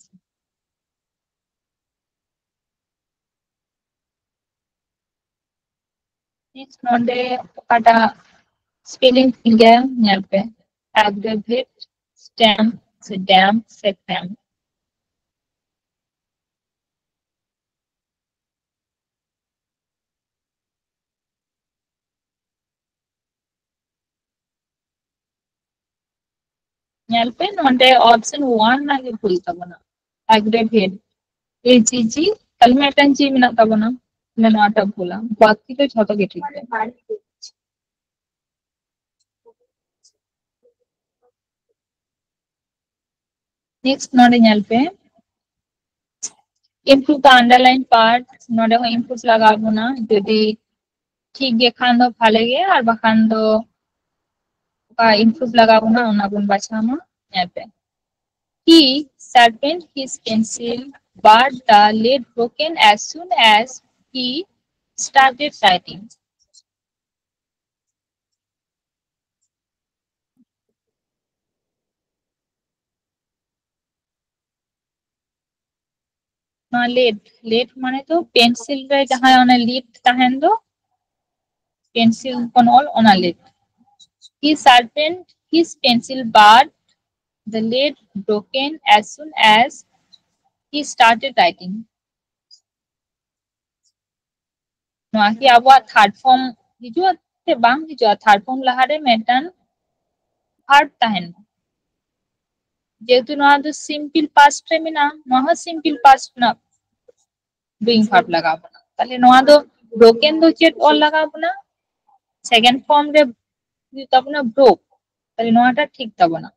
Next ᱱᱚᱰᱮ ᱚᱠᱟᱴᱟᱜ ᱥᱯᱮᱞᱤᱝ ᱯᱷᱤᱝᱜᱟᱨ ᱧᱮᱞ ᱯᱮ, ᱟᱜᱽᱨᱮᱵᱷᱮᱴ, ᱥᱴᱮᱢ ᱥᱮ ᱰᱮᱢ ᱥᱮ ᱯᱷᱮᱢ᱾ ᱧᱮᱞ ᱯᱮ, ᱱᱚᱰᱮ ᱚᱯᱥᱚᱱ ᱚᱣᱟᱱ ᱨᱮᱱᱟᱜ ᱜᱮ ᱵᱷᱩᱞ ᱛᱟᱵᱚᱱᱟ, ᱟᱜᱽᱨᱮᱵᱷᱮᱴ, ᱮ ᱡᱤ ᱡᱤ, ᱛᱟᱦᱞᱮ ᱢᱤᱫᱴᱟᱝ ᱡᱤ ᱢᱮᱱᱟᱜ ᱛᱟᱵᱚᱱᱟ, ᱛᱟᱦᱞᱮ ᱱᱚᱣᱟᱴᱟᱜ ᱵᱷᱩᱞᱟ, ᱵᱟᱠᱤ ᱫᱚ ᱡᱷᱚᱛᱚ ᱜᱮ ᱴᱷᱤᱠ ᱜᱮᱭᱟ᱾ ᱱᱮᱠᱥᱴ ᱱᱚᱰᱮ ᱧᱮᱞ ᱯᱮ, improve the underline part, ᱱᱚᱰᱮ ᱦᱚᱸ improve ᱞᱟᱜᱟᱣ ᱵᱚᱱᱟ, ᱡᱩᱫᱤ ᱴᱷᱤᱠ ᱜᱮ ᱠᱷᱟᱱ ᱫᱚ ᱵᱷᱟᱞᱮ ᱜᱮ, ᱟᱨ ᱵᱟᱠᱷᱟᱱ ᱫᱚ ᱚᱠᱟ improve ᱞᱟᱜᱟᱣ ᱵᱚᱱᱟ ᱚᱱᱟ ᱵᱚᱱ ᱵᱟᱪᱷᱟᱣ ᱢᱟ᱾ ᱧᱮᱞ ᱯᱮ, he sharpened his pencil but the lead broken as soon as he started writing. ᱱᱚᱣᱟ ᱞᱮᱰ, ᱞᱮᱰ ᱢᱟᱱᱮ ᱫᱚ ᱯᱮᱱᱥᱤᱞ ᱨᱮ ᱡᱟᱦᱟᱸ ᱚᱱᱟ ᱞᱤᱰ ᱛᱟᱦᱮᱱ ᱫᱚ, ᱯᱮᱱᱥᱤᱞ ᱵᱚᱱ ᱚᱞ, ᱚᱱᱟ LED. He sharpened his pencil but the lead broken as soon as he started writing. ᱱᱚᱣᱟ ᱠᱤ ᱟᱵᱚᱣᱟᱜ ᱛᱷᱟᱨᱰ ᱯᱷᱚᱨᱢ ᱦᱤᱡᱩᱜᱼᱟ ᱥᱮ ᱵᱟᱝ ᱦᱤᱡᱩᱜᱼᱟ? ᱛᱷᱟᱨᱰ ᱯᱷᱚᱨᱢ ᱞᱟᱦᱟᱨᱮ ᱢᱤᱫᱴᱟᱝ ᱵᱷᱟᱨᱵ ᱛᱟᱦᱮᱱᱟ, ᱡᱮᱦᱮᱛᱩ ᱱᱚᱣᱟ ᱫᱚ ᱥᱤᱢᱯᱤᱞ ᱯᱟᱥᱴ ᱨᱮ ᱢᱮᱱᱟᱜᱼᱟ, ᱱᱚᱣᱟ ᱦᱚᱸ ᱥᱤᱢᱯᱤᱞ ᱯᱟᱥᱴ ᱨᱮᱱᱟᱜ ᱰᱩᱭᱤᱝ ᱵᱷᱟᱨᱵ ᱞᱟᱜᱟᱣ ᱵᱚᱱᱟ᱾ ᱛᱟᱦᱞᱮ ᱱᱚᱣᱟ ᱫᱚ ᱵᱨᱳᱠᱮᱱ ᱫᱚ ᱪᱮᱫ ᱚᱞ ᱞᱟᱜᱟᱣ ᱵᱚᱱᱟ? ᱥᱮᱠᱮᱱᱰ ᱯᱷᱚᱨᱢ ᱨᱮ ᱦᱩᱭᱩᱜ ᱛᱟᱵᱚᱱᱟ ᱵᱨᱳᱠ, ᱛᱟᱦᱞᱮ ᱱᱚᱣᱟᱴᱟᱜ ᱴᱷᱤᱠ ᱛᱟᱵᱚᱱᱟ᱾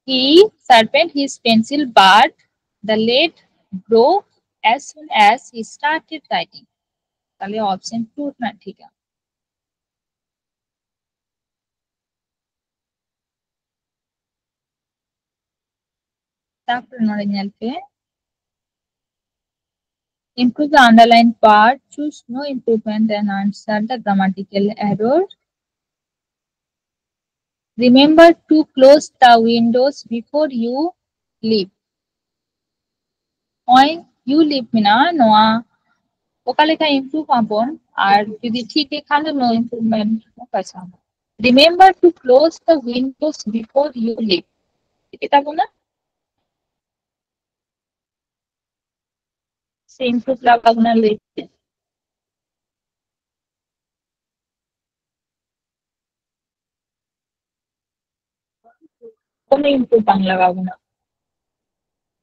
He sharpened his pencil but the lead broke as soon as he started writing. ᱛᱟᱦᱞᱮ ᱚᱯᱥᱮᱱ ᱴᱩ ᱨᱮᱱᱟᱜ ᱴᱷᱤᱠᱟ᱾ ᱛᱟᱨᱯᱚᱨᱮ ᱱᱚᱰᱮ ᱧᱮᱞ ᱯᱮ, improve the underlined part, choose no improvement and answer the grammatical error. Remember to close the windows before you leave. ᱱᱚᱜᱼᱚᱭ you leave ᱢᱮᱱᱟᱜᱼᱟ, ᱱᱚᱣᱟ ᱚᱠᱟ ᱞᱮᱠᱟ improve ᱟᱵᱚᱱ, ᱟᱨ ᱡᱩᱫᱤ ᱴᱷᱤᱠ ᱜᱮ ᱠᱷᱟᱱ ᱫᱚ no improvement ᱵᱟᱪᱷᱟᱣ ᱢᱮ᱾ Remember to close the windows before you leave. ᱴᱷᱤᱠ ᱜᱮ ᱛᱟᱵᱚᱱᱟ? ᱥᱮ improve ᱞᱟᱜᱟᱣ ᱵᱚᱱᱟ ᱞᱟᱹᱭ ᱯᱮ? ᱠᱳᱱᱳ improve ᱵᱟᱝ ᱞᱟᱜᱟᱣ ᱵᱚᱱᱟ,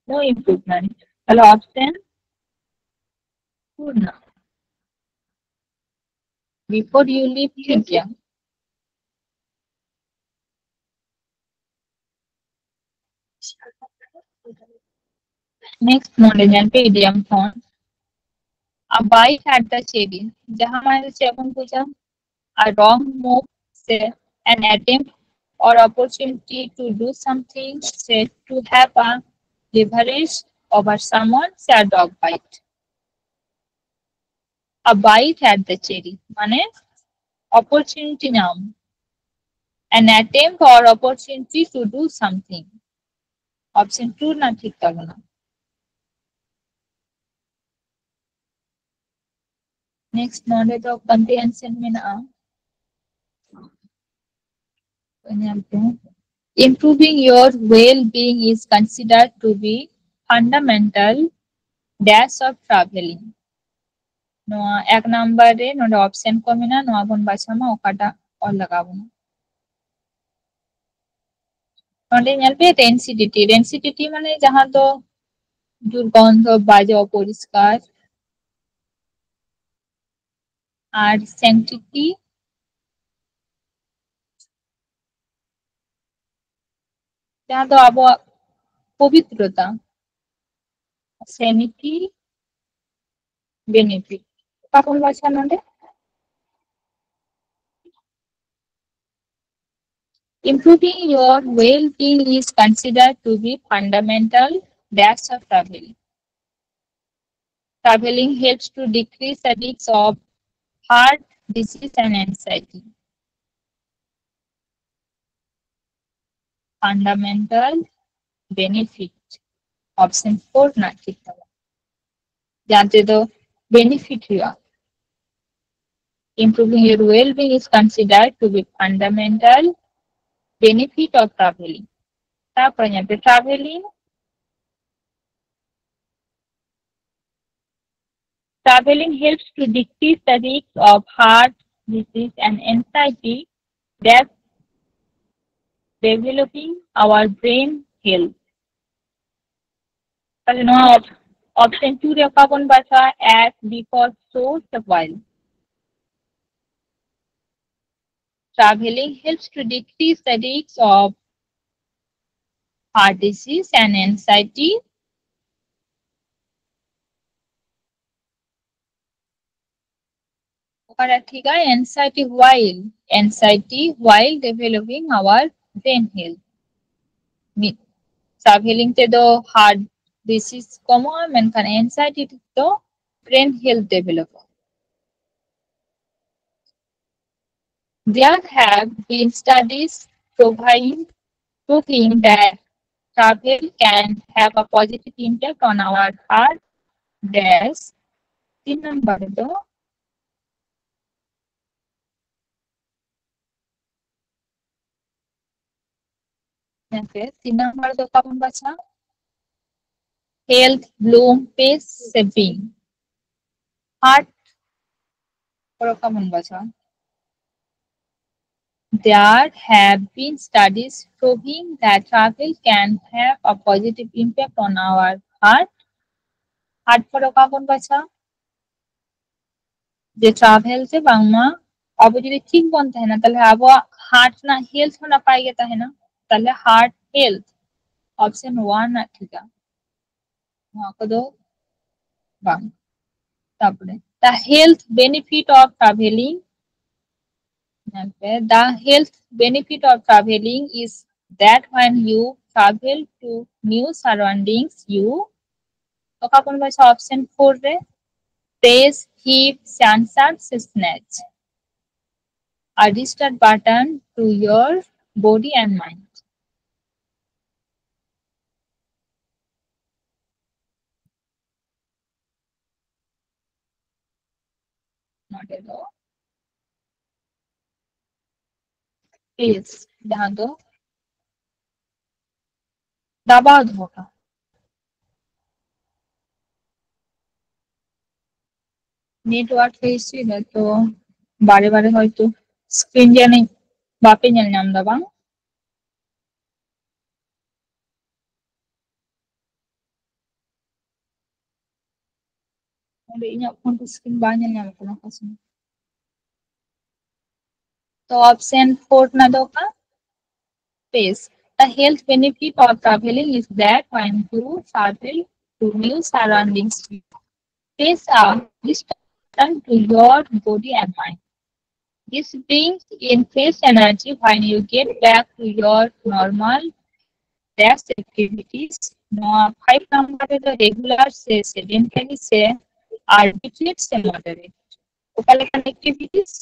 no improvement. ᱛᱟᱦᱞᱮ option four ᱨᱮᱱᱟᱜ before you leave ᱴᱷᱤᱠ ᱜᱮᱭᱟ᱾ Next ᱱᱚᱰᱮ ᱧᱮᱞ ᱯᱮ idiom ᱠᱷᱚᱱ, a bite at the cherry, ᱡᱟᱦᱟᱸ ᱢᱟᱱᱮ ᱫᱚ ᱪᱮᱫ ᱵᱚᱱ ᱵᱩᱡᱟ? A wrong move, ᱥᱮ an attempt or opportunity to do something, ᱥᱮ to have a leverage over someone, ᱥᱮ a dog bite. A bite at the cherry ᱢᱟᱱᱮ opportunity ᱧᱟᱢ, an attempt or opportunity to do something. Option two ᱨᱮᱱᱟᱜ ᱴᱷᱤᱠ ᱛᱟᱵᱚᱱᱟ᱾ Next ᱱᱚᱰᱮ ᱫᱚ comprehension ᱢᱮᱱᱟᱜᱼᱟ, ᱧᱮᱞ ᱯᱮ᱾ Improving your well-being is considered to be fundamental dash of traveling. ᱱᱚᱣᱟ ᱮᱠ ᱱᱟᱢᱵᱟᱨ ᱨᱮ ᱱᱚᱰᱮ option ᱠᱚ ᱢᱮᱱᱟᱜᱼᱟ, ᱱᱚᱣᱟ ᱵᱚᱱ ᱵᱟᱪᱷᱟᱣ ᱢᱟ ᱚᱠᱟᱴᱟᱜ ᱚᱞ ᱞᱟᱜᱟᱣ ᱵᱚᱱᱟ᱾ ᱱᱚᱰᱮ ᱧᱮᱞ ᱯᱮ rancidity, rancidity ᱢᱟᱱᱮ ᱡᱟᱦᱟᱸ ᱫᱚ ᱫᱩᱨᱜᱚᱱᱫᱷᱚ, ᱵᱟᱡᱮ, ᱚᱯᱚᱨᱤᱥᱠᱟᱨ᱾ ᱟᱨ sanctity, ᱡᱟᱦᱟᱸ ᱫᱚ ᱟᱵᱚᱣᱟᱜ ᱯᱚᱵᱤᱛᱨᱚᱛᱟ, sanity, benefit᱾ ᱚᱠᱟ ᱠᱚ ᱵᱟᱪᱷᱟ ᱱᱚᱰᱮ? Improving your well-being is considered to be fundamental dash of traveling. Traveling helps to decrease the risks of heart disease and anxiety. fundamental benefit, option four ᱨᱮᱱᱟᱜ ᱴᱷᱤᱠ ᱛᱟᱵᱚᱱ, ᱡᱟᱦᱟᱸ ᱛᱮᱫᱚ benefit ᱦᱩᱭᱩᱜᱼᱟ᱾ Improving your well-being is considered to be fundamental benefit of traveling. ᱛᱟᱯᱚᱨᱮ ᱧᱮᱞ ᱯᱮ, traveling traveling helps to decrease the risk of heart disease and anxiety, thus developing our brain health. ᱛᱟᱦᱞᱮ ᱱᱚᱣᱟ option two ᱨᱮ ᱚᱠᱟ ᱵᱚᱱ ᱵᱟᱪᱷᱟᱣᱟ? As, before, so ᱥᱮ while? Traveling helps to decrease the risks of heart disease and anxiety. ᱚᱠᱟᱴᱟᱜ ᱴᱷᱤᱠᱟ? Anxiety while, anxiety while developing our brain health. ᱢᱤᱫ, traveling ᱛᱮᱫᱚ heart disease ᱠᱚᱢᱚᱜᱼᱟ, ᱢᱮᱱᱠᱷᱟᱱ anxiety ᱛᱮᱫᱚ brain health developᱚᱜᱼᱟ᱾ There have been studies proving, proving that travel can have a positive impact on our heart, dash, ᱛᱤᱱ number ᱫᱚ ᱦᱮᱸᱥᱮ, ᱛᱤᱱ number ᱫᱚ ᱚᱠᱟ ᱵᱚᱱ ᱵᱟᱪᱷᱟᱣᱟ? Health, bloom, pace, saving, heart, ᱯᱚᱨᱮ ᱚᱠᱟ ᱵᱚᱱ ᱵᱟᱪᱷᱟᱣᱟ? There have been studies proving that travel can have a positive impact on our heart. Heart ᱯᱚᱨᱮ ᱚᱠᱟ ᱵᱚᱱ ᱵᱟᱪᱷᱟᱣᱟ? ᱡᱮ travel ᱛᱮ ᱵᱟᱝᱢᱟ ᱟᱵᱚ ᱡᱩᱫᱤ ᱴᱷᱤᱠ ᱵᱚᱱ ᱛᱟᱦᱮᱱᱟ, ᱛᱟᱦᱞᱮ ᱟᱵᱚᱣᱟᱜ heart ᱨᱮᱱᱟᱜ health ᱦᱚᱸ ᱱᱟᱯᱟᱭ ᱜᱮ ᱛᱟᱦᱮᱱᱟ, ᱛᱟᱦᱞᱮ heart health option one ᱨᱮᱱᱟᱜ ᱴᱷᱤᱠᱟ᱾ ᱱᱚᱣᱟ ᱠᱚᱫᱚ ᱵᱟᱝ᱾ ᱛᱟᱯᱚᱨᱮ, the health benefit of traveling, ᱧᱮᱞ ᱯᱮ, the health benefit of traveling is that when you travel to new surroundings, you, ᱚᱠᱟ ᱵᱚᱱ ᱵᱟᱪᱷᱟᱣᱟ option four ᱨᱮ? Press, heave, sunset, snatch a restart button to your body and mind. ᱚᱸᱰᱮ ᱫᱚ ᱯᱮᱥ, ᱡᱟᱦᱟᱸ ᱫᱚ ᱫᱟᱵᱟᱣ ᱫᱚᱦᱚ ᱠᱟᱜ᱾ ᱱᱮᱴᱣᱟᱨᱠ ᱨᱮ ᱤᱥᱩᱭ ᱫᱟ ᱛᱚ, ᱵᱟᱨᱮ ᱵᱟᱨᱮ ᱦᱚᱭᱛᱚ ᱥᱠᱨᱤᱱ ᱡᱟᱹᱱᱤᱡ ᱵᱟᱯᱮ ᱧᱮᱞ ᱧᱟᱢ ᱫᱟ, ᱵᱟᱝ? ᱚᱸᱰᱮ ᱤᱧᱟᱹᱜ ᱯᱷᱳᱱ ᱨᱮ ᱥᱠᱨᱤᱱ ᱵᱟᱝ ᱧᱮᱞ ᱧᱟᱢᱚᱜ ᱠᱟᱱᱟ ᱚᱠᱟ ᱥᱚᱢᱚᱭ᱾ ᱛᱚ ᱚᱯᱥᱮᱱ ᱯᱷᱳᱨ ᱨᱮᱱᱟᱜ ᱫᱚ ᱚᱠᱟ? ᱯᱮᱥ. The health benefit of traveling is that when you travel to new surroundings, you face a distraction to your body and mind. This brings in fresh energy when you get back to your normal task activities. ᱱᱚᱣᱟ five number ᱨᱮᱫᱚ regular ᱥᱮ ᱥᱮᱰᱮᱱᱴᱟᱨᱤ ᱥᱮ ᱟᱨᱵᱤᱴᱨᱮᱴ ᱥᱮ ᱢᱚᱰᱟᱨᱮᱴ, ᱚᱠᱟ ᱞᱮᱠᱟᱱ activities?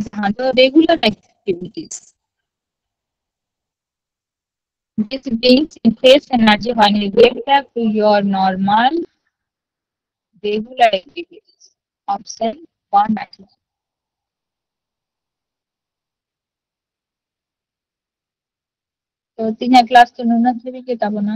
ᱡᱟᱦᱟᱸ ᱫᱚ regular activities. This brings in fresh energy when you get back to your normal regular activities. Option one matches. ᱛᱚ ᱛᱮᱦᱮᱧᱟᱜ ᱠᱞᱟᱥ ᱫᱚ ᱱᱩᱱᱟᱹᱜ ᱫᱷᱟᱹᱵᱤᱡ ᱜᱮ ᱛᱟᱵᱚᱱᱟ᱾